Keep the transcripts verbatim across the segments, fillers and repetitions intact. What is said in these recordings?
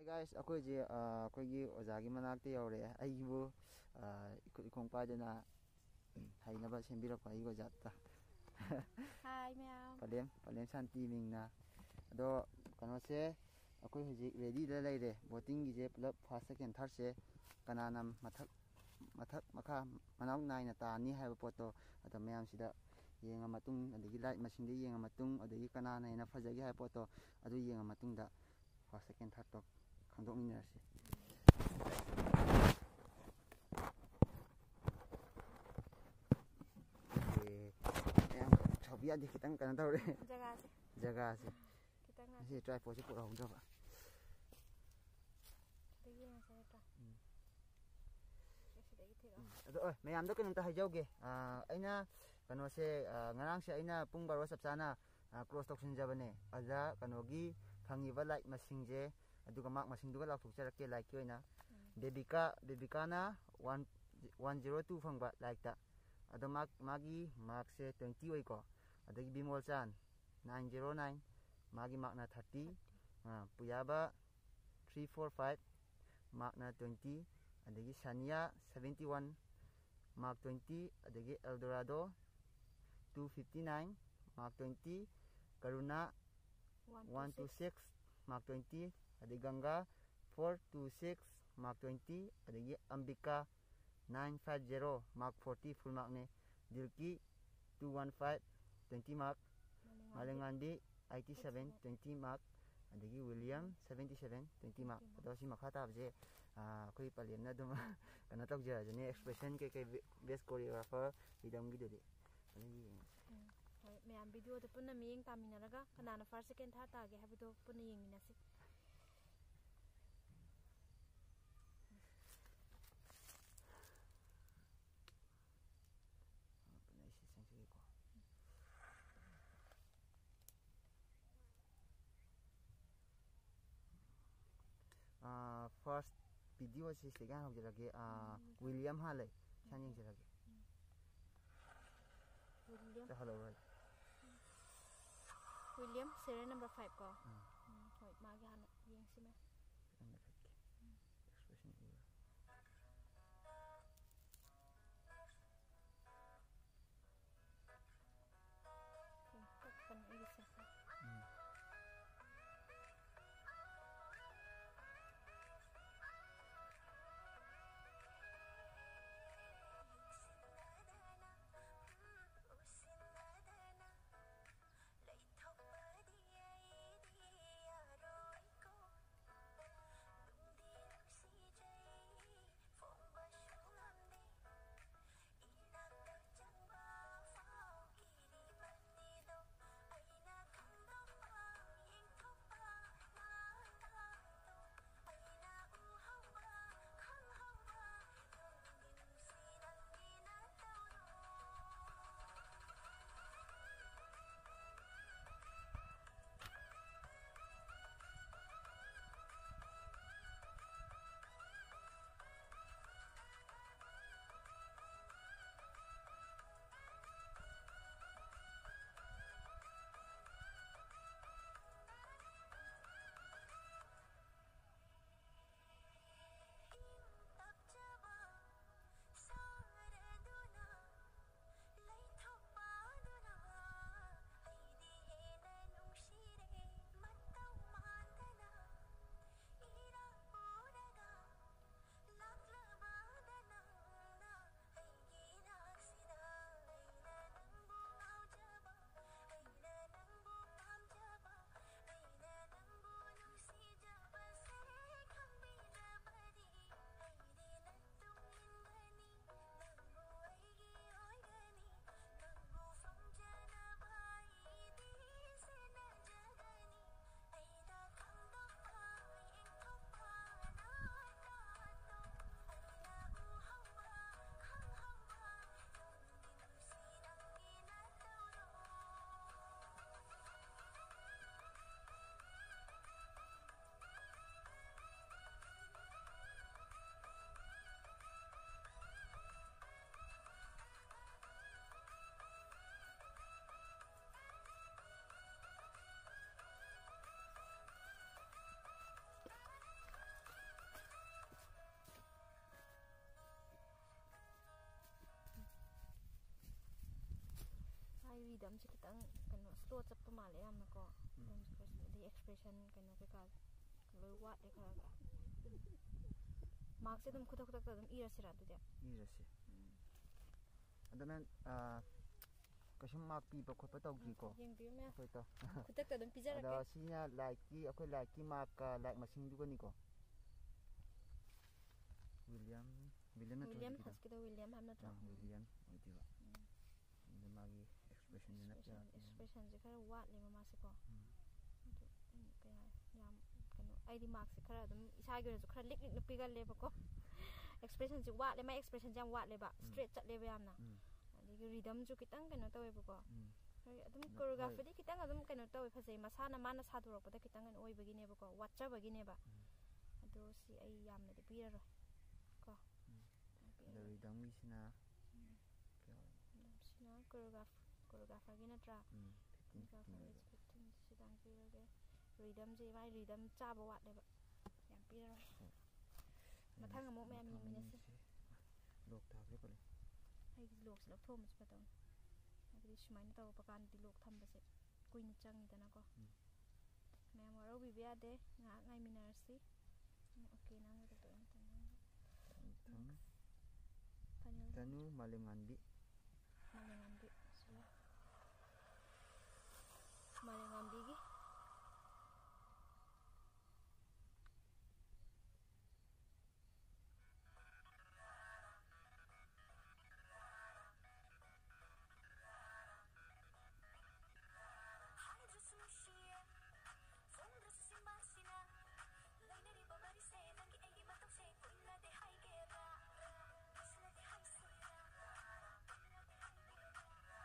Guys, ꯑꯩꯈꯣꯏꯁꯦ ꯑꯩꯈꯣꯏꯒꯤ ꯑꯣꯖꯥꯒꯤ ꯃꯅꯥꯛꯇ ꯌꯧꯔꯛꯑꯦ꯫ ꯑꯩꯒꯤꯕꯨ ꯏꯈꯨꯠ ꯏꯈꯣꯡ ꯄꯥꯏꯗꯅ ꯍꯩꯅꯕ ꯁꯦꯝꯕꯤꯔꯛꯄ ꯑꯩꯒꯤ ꯑꯣꯖꯥꯗ꯫ ꯍꯥꯏ ꯃꯌꯥꯝ꯫ ꯄꯂꯦꯝ ꯄꯂꯦꯝ ꯁꯥꯟꯇꯤ ꯃꯤꯡꯅ꯫ ꯑꯗꯣ ꯀꯩꯅꯣꯁꯦ, ꯑꯩꯈꯣꯏ ꯍꯧꯖꯤꯛ ꯔꯦꯗꯤꯗ ꯂꯩꯔꯦ꯫ ꯕꯣꯇꯤꯡꯒꯤꯁꯦ ꯄꯨꯂꯞ ꯐꯥꯔꯁ, ꯁꯦꯀꯦꯟ, ꯊꯥꯔꯠꯁꯦ ꯀꯅꯥꯅ ꯃꯊꯛ ꯃꯊꯛ ꯃꯈꯥ ꯃꯅꯥꯎ ꯅꯥꯏꯅ ꯇꯥꯅꯤ ꯍꯥꯏꯕ ꯄꯣꯠꯇꯣ ꯑꯗꯣ ꯃꯌꯥꯝꯁꯤꯗ ꯌꯦꯡꯉ ꯃꯇꯨꯡ, ꯑꯗꯒꯤ ꯂꯥꯏꯠ ꯃꯁꯤꯡꯗ ꯌꯦꯡꯉ ꯃꯇꯨꯡ, ꯑꯗꯒꯤ ꯀꯅꯥꯅ ꯍꯦꯟꯅ ꯐꯖꯒꯦ ꯍꯥꯏꯕ ꯄꯣꯠꯇꯣ ꯑꯗꯨ ꯌꯦꯡꯉ ꯃꯇꯨꯡꯗ ꯐꯥꯔꯁ, ꯁꯦꯀꯦꯟ, ꯊꯥꯔꯠꯇꯣ ꯈꯪꯗꯣꯛꯃꯤꯟꯅꯔꯁꯤ꯫ ꯑꯦ, ꯃꯌꯥꯝ ꯁꯥꯎꯕ ꯌꯥꯗꯦ, ꯈꯤꯇꯪ ꯀꯩꯅꯣ ꯇꯧꯔꯦ꯫ ꯖꯒꯥꯁꯦ ꯖꯒꯥꯁꯦ꯫ ꯈꯤꯇꯪ ꯉꯥꯛ ꯉꯁꯤ ꯇ꯭ꯔꯥꯏꯄꯣꯠꯁꯦ ꯄꯨꯔꯛꯍꯧꯗ꯭ꯔꯕ꯫ ꯁꯤꯗ ꯌꯦꯡꯉꯁꯦ ꯅꯠꯇ꯭ꯔꯥ? ꯎꯝ꯫ ꯁꯤꯗꯒꯤ ꯊꯤꯔꯛꯑꯣ꯫ ꯎꯝ꯫ ꯑꯗꯣ, ꯑꯣꯏ, ꯃꯌꯥꯝꯗ ꯀꯩꯅꯣꯝꯇ ꯍꯥꯏꯖꯍꯧꯒꯦ꯫ ꯑꯥ, ꯑꯩꯅ ꯀꯩꯅꯣꯁꯦ, ꯑꯥ, ꯉꯔꯥꯡꯁꯦ ꯑꯩꯅ ꯄꯨꯡ ꯕꯥꯔꯣ ꯆꯞ ꯆꯥꯅ, ꯑꯥ, ꯀ꯭ꯂꯣꯁ ꯇꯧꯁꯤꯟꯖꯕꯅꯦ꯫ ꯑꯗꯨꯗ ꯀꯩꯅꯣꯒꯤ ꯐꯪꯉꯤꯕ ꯂꯥꯏꯛ ꯃꯁꯤꯡꯁꯦ, ꯑꯗꯨꯒ ꯃꯥꯔꯛ ꯃꯁꯤꯡꯗꯨꯒ ꯂꯥꯎꯊꯣꯛꯆꯔꯛꯀꯦ ꯂꯥꯏꯛꯀꯤ ꯑꯣꯏꯅ꯫ ꯎꯝ꯫ ꯕꯦꯕꯤꯀꯥ, ꯕꯦꯕꯤꯀꯥꯅ ꯋꯥꯟ, ꯋꯥꯟ ꯖꯤꯔꯣ ꯇꯨ ꯐꯪꯕ ꯂꯥꯏꯛꯇ꯫ ꯑꯗꯣ ꯃꯥ, ꯃꯥꯒꯤ ꯃꯥꯔꯛꯁꯦ ꯇ꯭ꯋꯦꯟꯇꯤ ꯑꯣꯏꯀꯣ꯫ ꯑꯗꯒꯤ ꯕꯤꯃꯣꯜꯆꯥꯟ, ꯅꯥꯏꯟ ꯖꯤꯔꯣ ꯅꯥꯏꯟ, ꯃꯥꯒꯤ ꯃꯥꯔꯛꯅ ꯊꯥꯔꯇꯤ꯫ ꯑꯥ, ꯄꯨꯌꯥꯕ, ꯊ꯭ꯔꯤ ꯐꯣꯔ ꯐꯥꯏꯚ, ꯃꯥꯔꯛꯅ ꯇ꯭ꯋꯦꯟꯇꯤ꯫ ꯑꯗꯒꯤ Sania, seventy one, mark twenty. ꯑꯗꯒꯤ Eldorado, two fifty nine, mark twenty. Karuna, one two six, mark twenty. ꯑꯗꯩ ꯒꯪꯒꯥ, four two six, mark twenty. ꯑꯗꯒꯤ Ambika, nine five zero, mark forty, full ꯃꯥꯔꯛꯅꯦ꯫ Dilki, two one five, twenty mark. Malemnganbi, eighty seven, twenty mark. ꯑꯗꯒꯤ William, seventy seven, twenty mark. ꯑꯗꯣ ꯁꯤ ꯃꯈꯥ ꯇꯥꯕꯁꯦ, ꯑꯥ, ꯑꯩꯈꯣꯏ ꯄꯂꯦꯝꯅ ꯑꯗꯨꯝ ꯀꯩꯅꯣ ꯇꯧꯖꯔꯁꯅꯤ, ꯑꯦꯛꯁꯄ꯭ꯔꯦꯁꯟ ꯀꯩꯀꯩ, ꯕꯦꯁ ꯀꯣꯔꯤꯌꯣꯒ꯭ꯔꯥꯐꯔ, ꯔꯤꯗꯝꯒꯤꯗꯨꯗꯤ꯫ ꯑꯗꯨꯝ ꯌꯦꯡꯉꯁꯤ꯫ ꯎꯝ꯫ ꯍꯣꯏ, ꯃꯌꯥꯝ ꯚꯤꯗꯤꯑꯣꯗ ꯄꯨꯟꯅ ꯃꯤꯠꯌꯦꯡ ꯇꯥꯃꯤꯟꯅꯔꯒ ꯀꯅꯥꯅ ꯐꯥꯔꯁ, ꯁꯦꯀꯦꯟ, ꯊꯥꯔꯠ ꯇꯥꯒꯦ ꯍꯥꯏꯕꯗꯣ ꯄꯨꯟꯅ ꯌꯦꯡꯃꯤꯟꯅꯁꯤ꯫ ꯑꯗꯨꯅ ꯑꯩ ꯁꯤ ꯆꯪꯖꯒꯦꯀꯣ꯫ ꯑꯥ, ꯐꯥꯔꯁ ꯚꯤꯗꯤꯑꯣꯁꯤ ꯁꯤꯗꯒꯤ ꯍꯥꯟꯅ ꯍꯧꯖꯔꯒꯦ꯫ ꯑꯥ, ꯎꯝ꯫ ꯋꯤꯂꯤꯌꯝ ꯍꯥꯟꯅ ꯂꯩ꯫ ꯁꯤ ꯍꯥꯟꯅ ꯌꯦꯡꯖꯔꯒꯦ꯫ ꯋꯤꯂꯤꯌꯝ꯫ ꯆꯠꯍꯜꯂꯧꯔꯣꯏ꯫ ꯋꯤꯂꯤꯌꯝ, ꯁꯦꯔꯤꯌꯦꯜ ꯅꯝꯕꯔ ꯐꯥꯏꯚ ꯀꯣ? ꯎꯝ꯫ ꯎꯝ, ꯍꯣꯏ, ꯃꯥꯒꯤ ꯍꯥꯟꯅ ꯌꯦꯡꯁꯤ ꯃꯦꯝ꯫ ꯔꯤꯗꯝꯁꯦ ꯈꯤꯇꯪ ꯀꯩꯅꯣ ꯁ꯭ꯂꯣ ꯆꯠꯄ ꯃꯥꯜꯂꯦ ꯌꯥꯝꯅꯀꯣ꯫ ꯎꯝ꯫ ꯑꯗꯨꯝ ꯑꯗꯩ ꯑꯦꯛꯁꯄ꯭ꯔꯦꯁꯟ ꯀꯩꯅꯣ ꯀꯩꯀꯥ ꯂꯣꯏ ꯋꯥꯠꯂꯦ ꯈꯔ ꯈꯔ꯫ ꯃꯥꯔꯛꯁꯦ ꯑꯗꯨꯝ ꯈꯨꯗꯛ ꯈꯨꯗꯛꯇ ꯑꯗꯨꯝ ꯏꯔꯁꯤꯔꯥ ꯑꯗꯨꯗꯤ? ꯏꯔꯁꯤ꯫ ꯎꯝ꯫ ꯑꯗꯣ ꯃꯦꯝ, ꯑꯥ, ꯀꯩꯁꯨꯝ ꯃꯥꯔꯛ ꯄꯤꯕ ꯈꯣꯠꯄ ꯇꯧꯗ꯭ꯔꯤꯀꯣ? ꯎꯝ, ꯌꯦꯡꯕꯤꯌꯨ ꯃꯦꯝ꯫ ꯑꯩꯈꯣꯏ ꯇꯧ-, ꯈꯨꯗꯛꯇ ꯑꯗꯨꯝ ꯄꯤꯖꯔꯛꯀꯦ꯫ ꯑꯗꯣ ꯁꯤꯅ ꯂꯥꯏꯔꯤꯛꯀꯤ, ꯑꯩꯈꯣꯏ ꯂꯥꯏꯔꯤꯛꯀꯤ ꯃꯥꯔꯛꯀ ꯂꯥꯏꯔꯤꯛ ꯃꯁꯤꯡꯗꯨꯒꯅꯤꯀꯣ? ꯋꯤꯂꯤꯌꯝ, ꯋꯤꯂꯤꯌꯝ ꯅꯠꯇ꯭ꯔꯣ ꯋꯤꯂꯤꯌꯝ ꯍꯧꯖꯤꯛꯀꯤꯗꯣ? ꯍꯁꯀꯤꯗꯣ ꯋꯤꯂꯤꯌꯝ ꯍꯥꯏꯕ ꯅꯠꯇ꯭ꯔꯣ? ꯑꯥ, ꯋꯤꯂꯤꯌꯝ ꯑꯣꯏꯗꯣꯏꯕ꯫ ꯎꯝ꯫ ꯑꯗ ꯃꯥꯒꯤ ꯑꯦꯛꯁꯄ꯭ꯔꯦꯁꯟꯁꯤꯅ ꯑꯦꯛꯁꯄ꯭ꯔꯦꯁꯟ, ꯀꯌꯥ? ꯑꯦꯛꯁꯄ꯭ꯔꯦꯁꯟꯁꯦ ꯈꯔ ꯋꯥꯠꯂꯦꯕ ꯃꯥꯁꯦꯀꯣ꯫ ꯎꯝ꯫ ꯑꯗꯨ, ꯎꯝ, ꯀꯌꯥ ꯌꯥꯝ ꯀꯩꯅꯣ, ꯑꯩꯗꯤ ꯃꯥꯔꯛꯁꯦ ꯈꯔ ꯑꯗꯨꯝ ꯏꯁꯥꯒꯤ ꯑꯣꯏꯔꯁꯨ ꯈꯔ ꯂꯤꯛ ꯂꯤꯛꯅ ꯄꯤꯒꯜꯂꯦꯕꯀꯣ꯫ ꯑꯦꯛꯁꯄ꯭ꯔꯦꯁꯟꯁꯦ ꯋꯥꯠꯂꯦ, ꯃꯥꯏ ꯑꯦꯛꯁꯄ꯭ꯔꯦꯁꯟꯁꯦ ꯌꯥꯝ ꯋꯥꯠꯂꯦꯕ, ꯎꯝ꯫ ꯁ꯭ꯇ꯭ꯔꯦꯠ ꯆꯠꯂꯦꯕ ꯌꯥꯝꯅ꯫ ꯎꯝ꯫ ꯑꯗꯒꯤ ꯔꯤꯗꯝꯁꯨ ꯈꯤꯇꯪ ꯀꯩꯅꯣ ꯇꯧꯋꯦꯕꯀꯣ꯫ ꯎꯝ꯫ ꯍꯣꯏ, ꯑꯗꯨꯝ ꯑꯗꯣ ꯀꯣꯔꯤꯌꯣꯒ꯭ꯔꯥꯐꯤꯗꯤ ꯍꯣꯏ꯫ ꯈꯤꯇꯪ ꯑꯗꯨꯝ ꯀꯩꯅꯣ ꯇꯧꯋꯦ, ꯐꯖꯩ, ꯃꯁꯥꯅ ꯃꯥꯅ ꯁꯥꯗꯣꯔꯛꯄꯗ ꯈꯤꯇꯪ ꯀꯩꯅꯣ ꯑꯣꯏꯕꯒꯤꯅꯦꯕꯀꯣ, ꯋꯥꯠꯆꯕꯒꯤꯅꯦꯕ꯫ ꯎꯝ꯫ ꯑꯗꯣ ꯁꯤ ꯑꯩ ꯌꯥꯝꯅꯗꯤ ꯄꯤꯔꯔꯣꯏ ꯀꯣ꯫ ꯎꯝ꯫ ꯑꯗꯣ ꯄꯤꯔꯔꯣꯏ꯫ ꯔꯤꯗꯝꯒꯤꯁꯤꯅ ꯎꯝ꯫ ꯀꯌꯥ ꯑꯣꯏꯅꯤ? ꯔꯤꯗꯝꯁꯤꯅ ꯀꯣꯔꯤꯌꯣꯒ꯭ꯔꯥꯐ-, ꯀꯣꯔꯤꯌꯣꯒ꯭ꯔꯥꯐꯔꯒꯤ ꯅꯠꯇ꯭ꯔꯥ? ꯎꯝ, ꯐꯤꯐꯇꯤꯟ, ꯐꯤꯐꯇꯤꯟ ꯀꯣꯔꯤꯌꯣꯒ꯭ꯔꯥꯐꯔꯒꯤ ꯑꯣꯏꯕ꯫ ꯐꯤꯐꯇꯤꯟꯁꯤꯗꯪ ꯄꯤꯔꯒꯦ꯫ ꯔꯤꯗꯝꯁꯦ ꯃꯥꯏ ꯔꯤꯗꯝ ꯆꯥꯕ ꯋꯥꯠꯂꯦꯕ꯫ ꯌꯥꯝ ꯄꯤꯔꯔꯣꯏ꯫ ꯍꯣꯏ꯫ ꯃꯊꯪ ꯑꯃꯨꯛ ꯃꯌꯥꯝ ꯃꯊꯪ ꯌꯦꯡꯃꯤꯟꯅꯁꯤ꯫ ꯌꯦꯡꯁꯤ꯫ ꯂꯣꯛ ꯊꯥꯕ꯭ꯔꯥ ꯄꯜꯂꯤ? ꯑꯩꯒꯤ ꯂꯣꯛꯁꯦ ꯂꯧꯊꯣꯛꯑꯝꯕꯁꯨ ꯐꯗꯧꯅꯤ꯫ ꯍꯥꯏꯕꯗꯤ ꯁꯨꯃꯥꯏꯅ ꯇꯧꯔꯛꯄ ꯀꯥꯟꯗꯗꯤ ꯂꯣꯛ ꯊꯝꯕꯁꯦ ꯀꯨꯏꯅ ꯆꯪꯉꯤꯗꯅꯀꯣ꯫ ꯎꯝ꯫ ꯃꯌꯥꯝ ꯋꯥꯔꯧꯕꯤꯕ ꯌꯥꯗꯦ꯫ ꯉꯥꯏꯍꯥꯛ ꯉꯥꯏꯃꯤꯟꯅꯔꯁꯤ꯫ ꯎꯝ, ꯑꯣꯀꯦ, ꯅꯪꯒꯤꯗꯣ ꯇꯧꯔꯣ, ꯇꯧꯔꯣ, ꯅꯪꯒꯤ꯫ ꯃꯊꯪ꯫ ꯐꯥꯏꯅꯦꯜ꯫ ꯇꯅꯨ ꯃꯥꯂꯦꯝꯉꯥꯟꯕꯤ꯫ ꯃꯥꯂꯦꯝꯉꯥꯟꯕꯤ, ꯁꯤꯂꯥ꯫ ꯃꯥꯂꯦꯝꯉꯥꯟꯕꯤꯒꯤ꯫ ꯍꯥꯏꯗ꯭ꯔꯁꯨ ꯅꯨꯡꯁꯤꯌꯦ, ꯐꯣꯡꯗ꯭ꯔꯁꯨ ꯆꯤꯟꯕꯥꯛꯁꯤꯅ, ꯂꯩꯅꯔꯤꯕ ꯃꯔꯤꯁꯦ ꯅꯪꯒꯤ ꯑꯩꯒꯤ ꯃꯇꯧꯁꯦ ꯀꯨꯏꯅꯗꯤ ꯍꯥꯏꯒꯦꯔꯥ, ꯀꯨꯏꯅꯗꯤ ꯍꯥꯏꯁꯤꯔꯥ, ꯀꯨꯏꯅꯗꯤ ꯍꯥꯏꯒꯦꯔꯥ꯫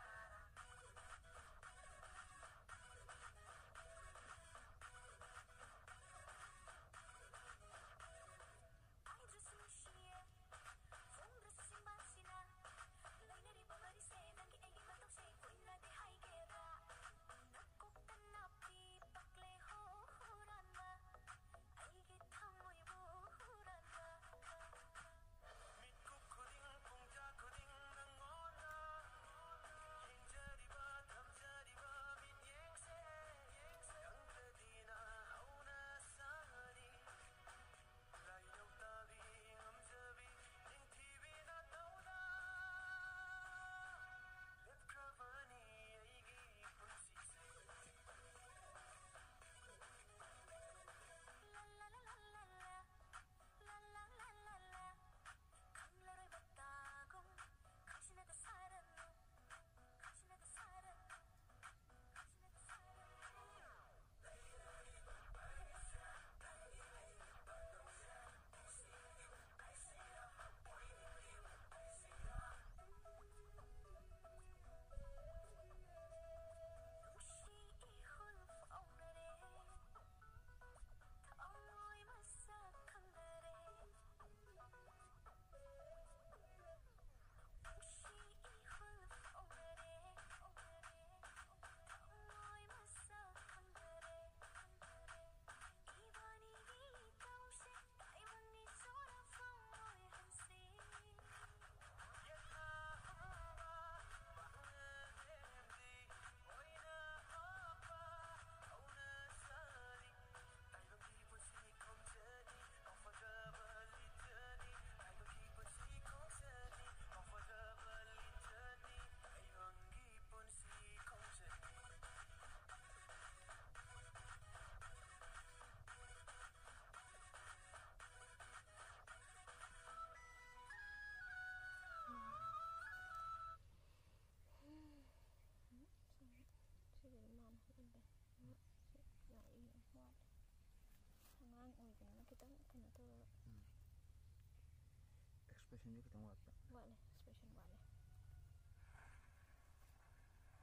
ꯈꯤꯇꯪ ꯋꯥꯠꯄ꯫ ꯋꯥꯠꯂꯦ, expression ꯋꯥꯠꯂꯦ꯫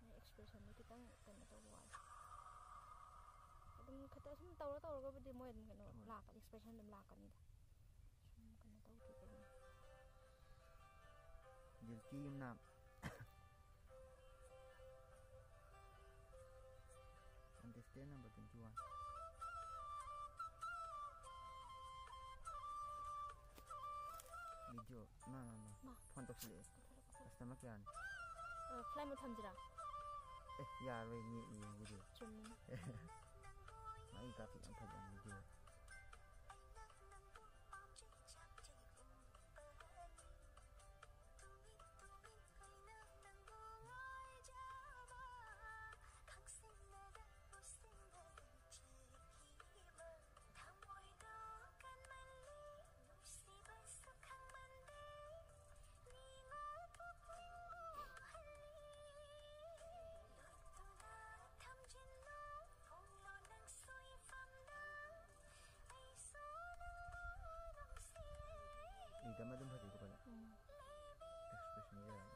ꯅꯣꯏ expressionꯗꯣ ꯈꯤꯇꯪ ꯀꯩꯅꯣ ꯇꯧꯕ ꯋꯥꯠꯂꯦ꯫ ꯑꯗꯨꯝ ꯈꯤꯇꯪ ꯁꯨꯝ ꯇꯧꯔ ꯇꯧꯔꯒꯕꯨꯗꯤ ꯃꯣꯏ ꯑꯗꯨꯝ ꯀꯩꯅꯣ ꯍꯣꯏ꯫ ꯂꯥꯛꯀꯅꯤ, expression ꯑꯗꯨꯝ ꯂꯥꯛꯀꯅꯤꯗ꯫ ꯁꯨꯝ ꯀꯩꯅꯣ ꯇꯧꯗ꯭ꯔꯤꯕꯩꯅꯦ꯫ Guilty ꯑꯃꯅ Contestant number twenty one. Video, no, no, no. ꯃꯥ꯫ Phone ꯇꯧꯁꯤꯜꯂꯛꯑꯦ꯫ ꯀꯛꯊꯠꯂꯣ, ꯀꯛꯊꯠꯂꯣ꯫ Customer ꯀꯌꯥꯅꯣ? ꯑ, flight mode ꯊꯝꯁꯤꯔꯥ? ꯑꯦ, ꯌꯥꯔꯣꯏ, ꯅꯦꯠ ꯌꯦꯡꯕꯗꯤ꯫ ꯆꯨꯝꯃꯤꯅꯦ꯫ ꯃꯥꯒꯤ graphic ꯌꯥꯝ ꯐꯖꯕꯅꯤ video꯫ Rhythm ꯑꯗꯨꯝ ꯐꯖꯩꯀꯣ ꯐꯖꯅ꯫ ꯎꯝ꯫ Expression ꯌꯥꯏ꯫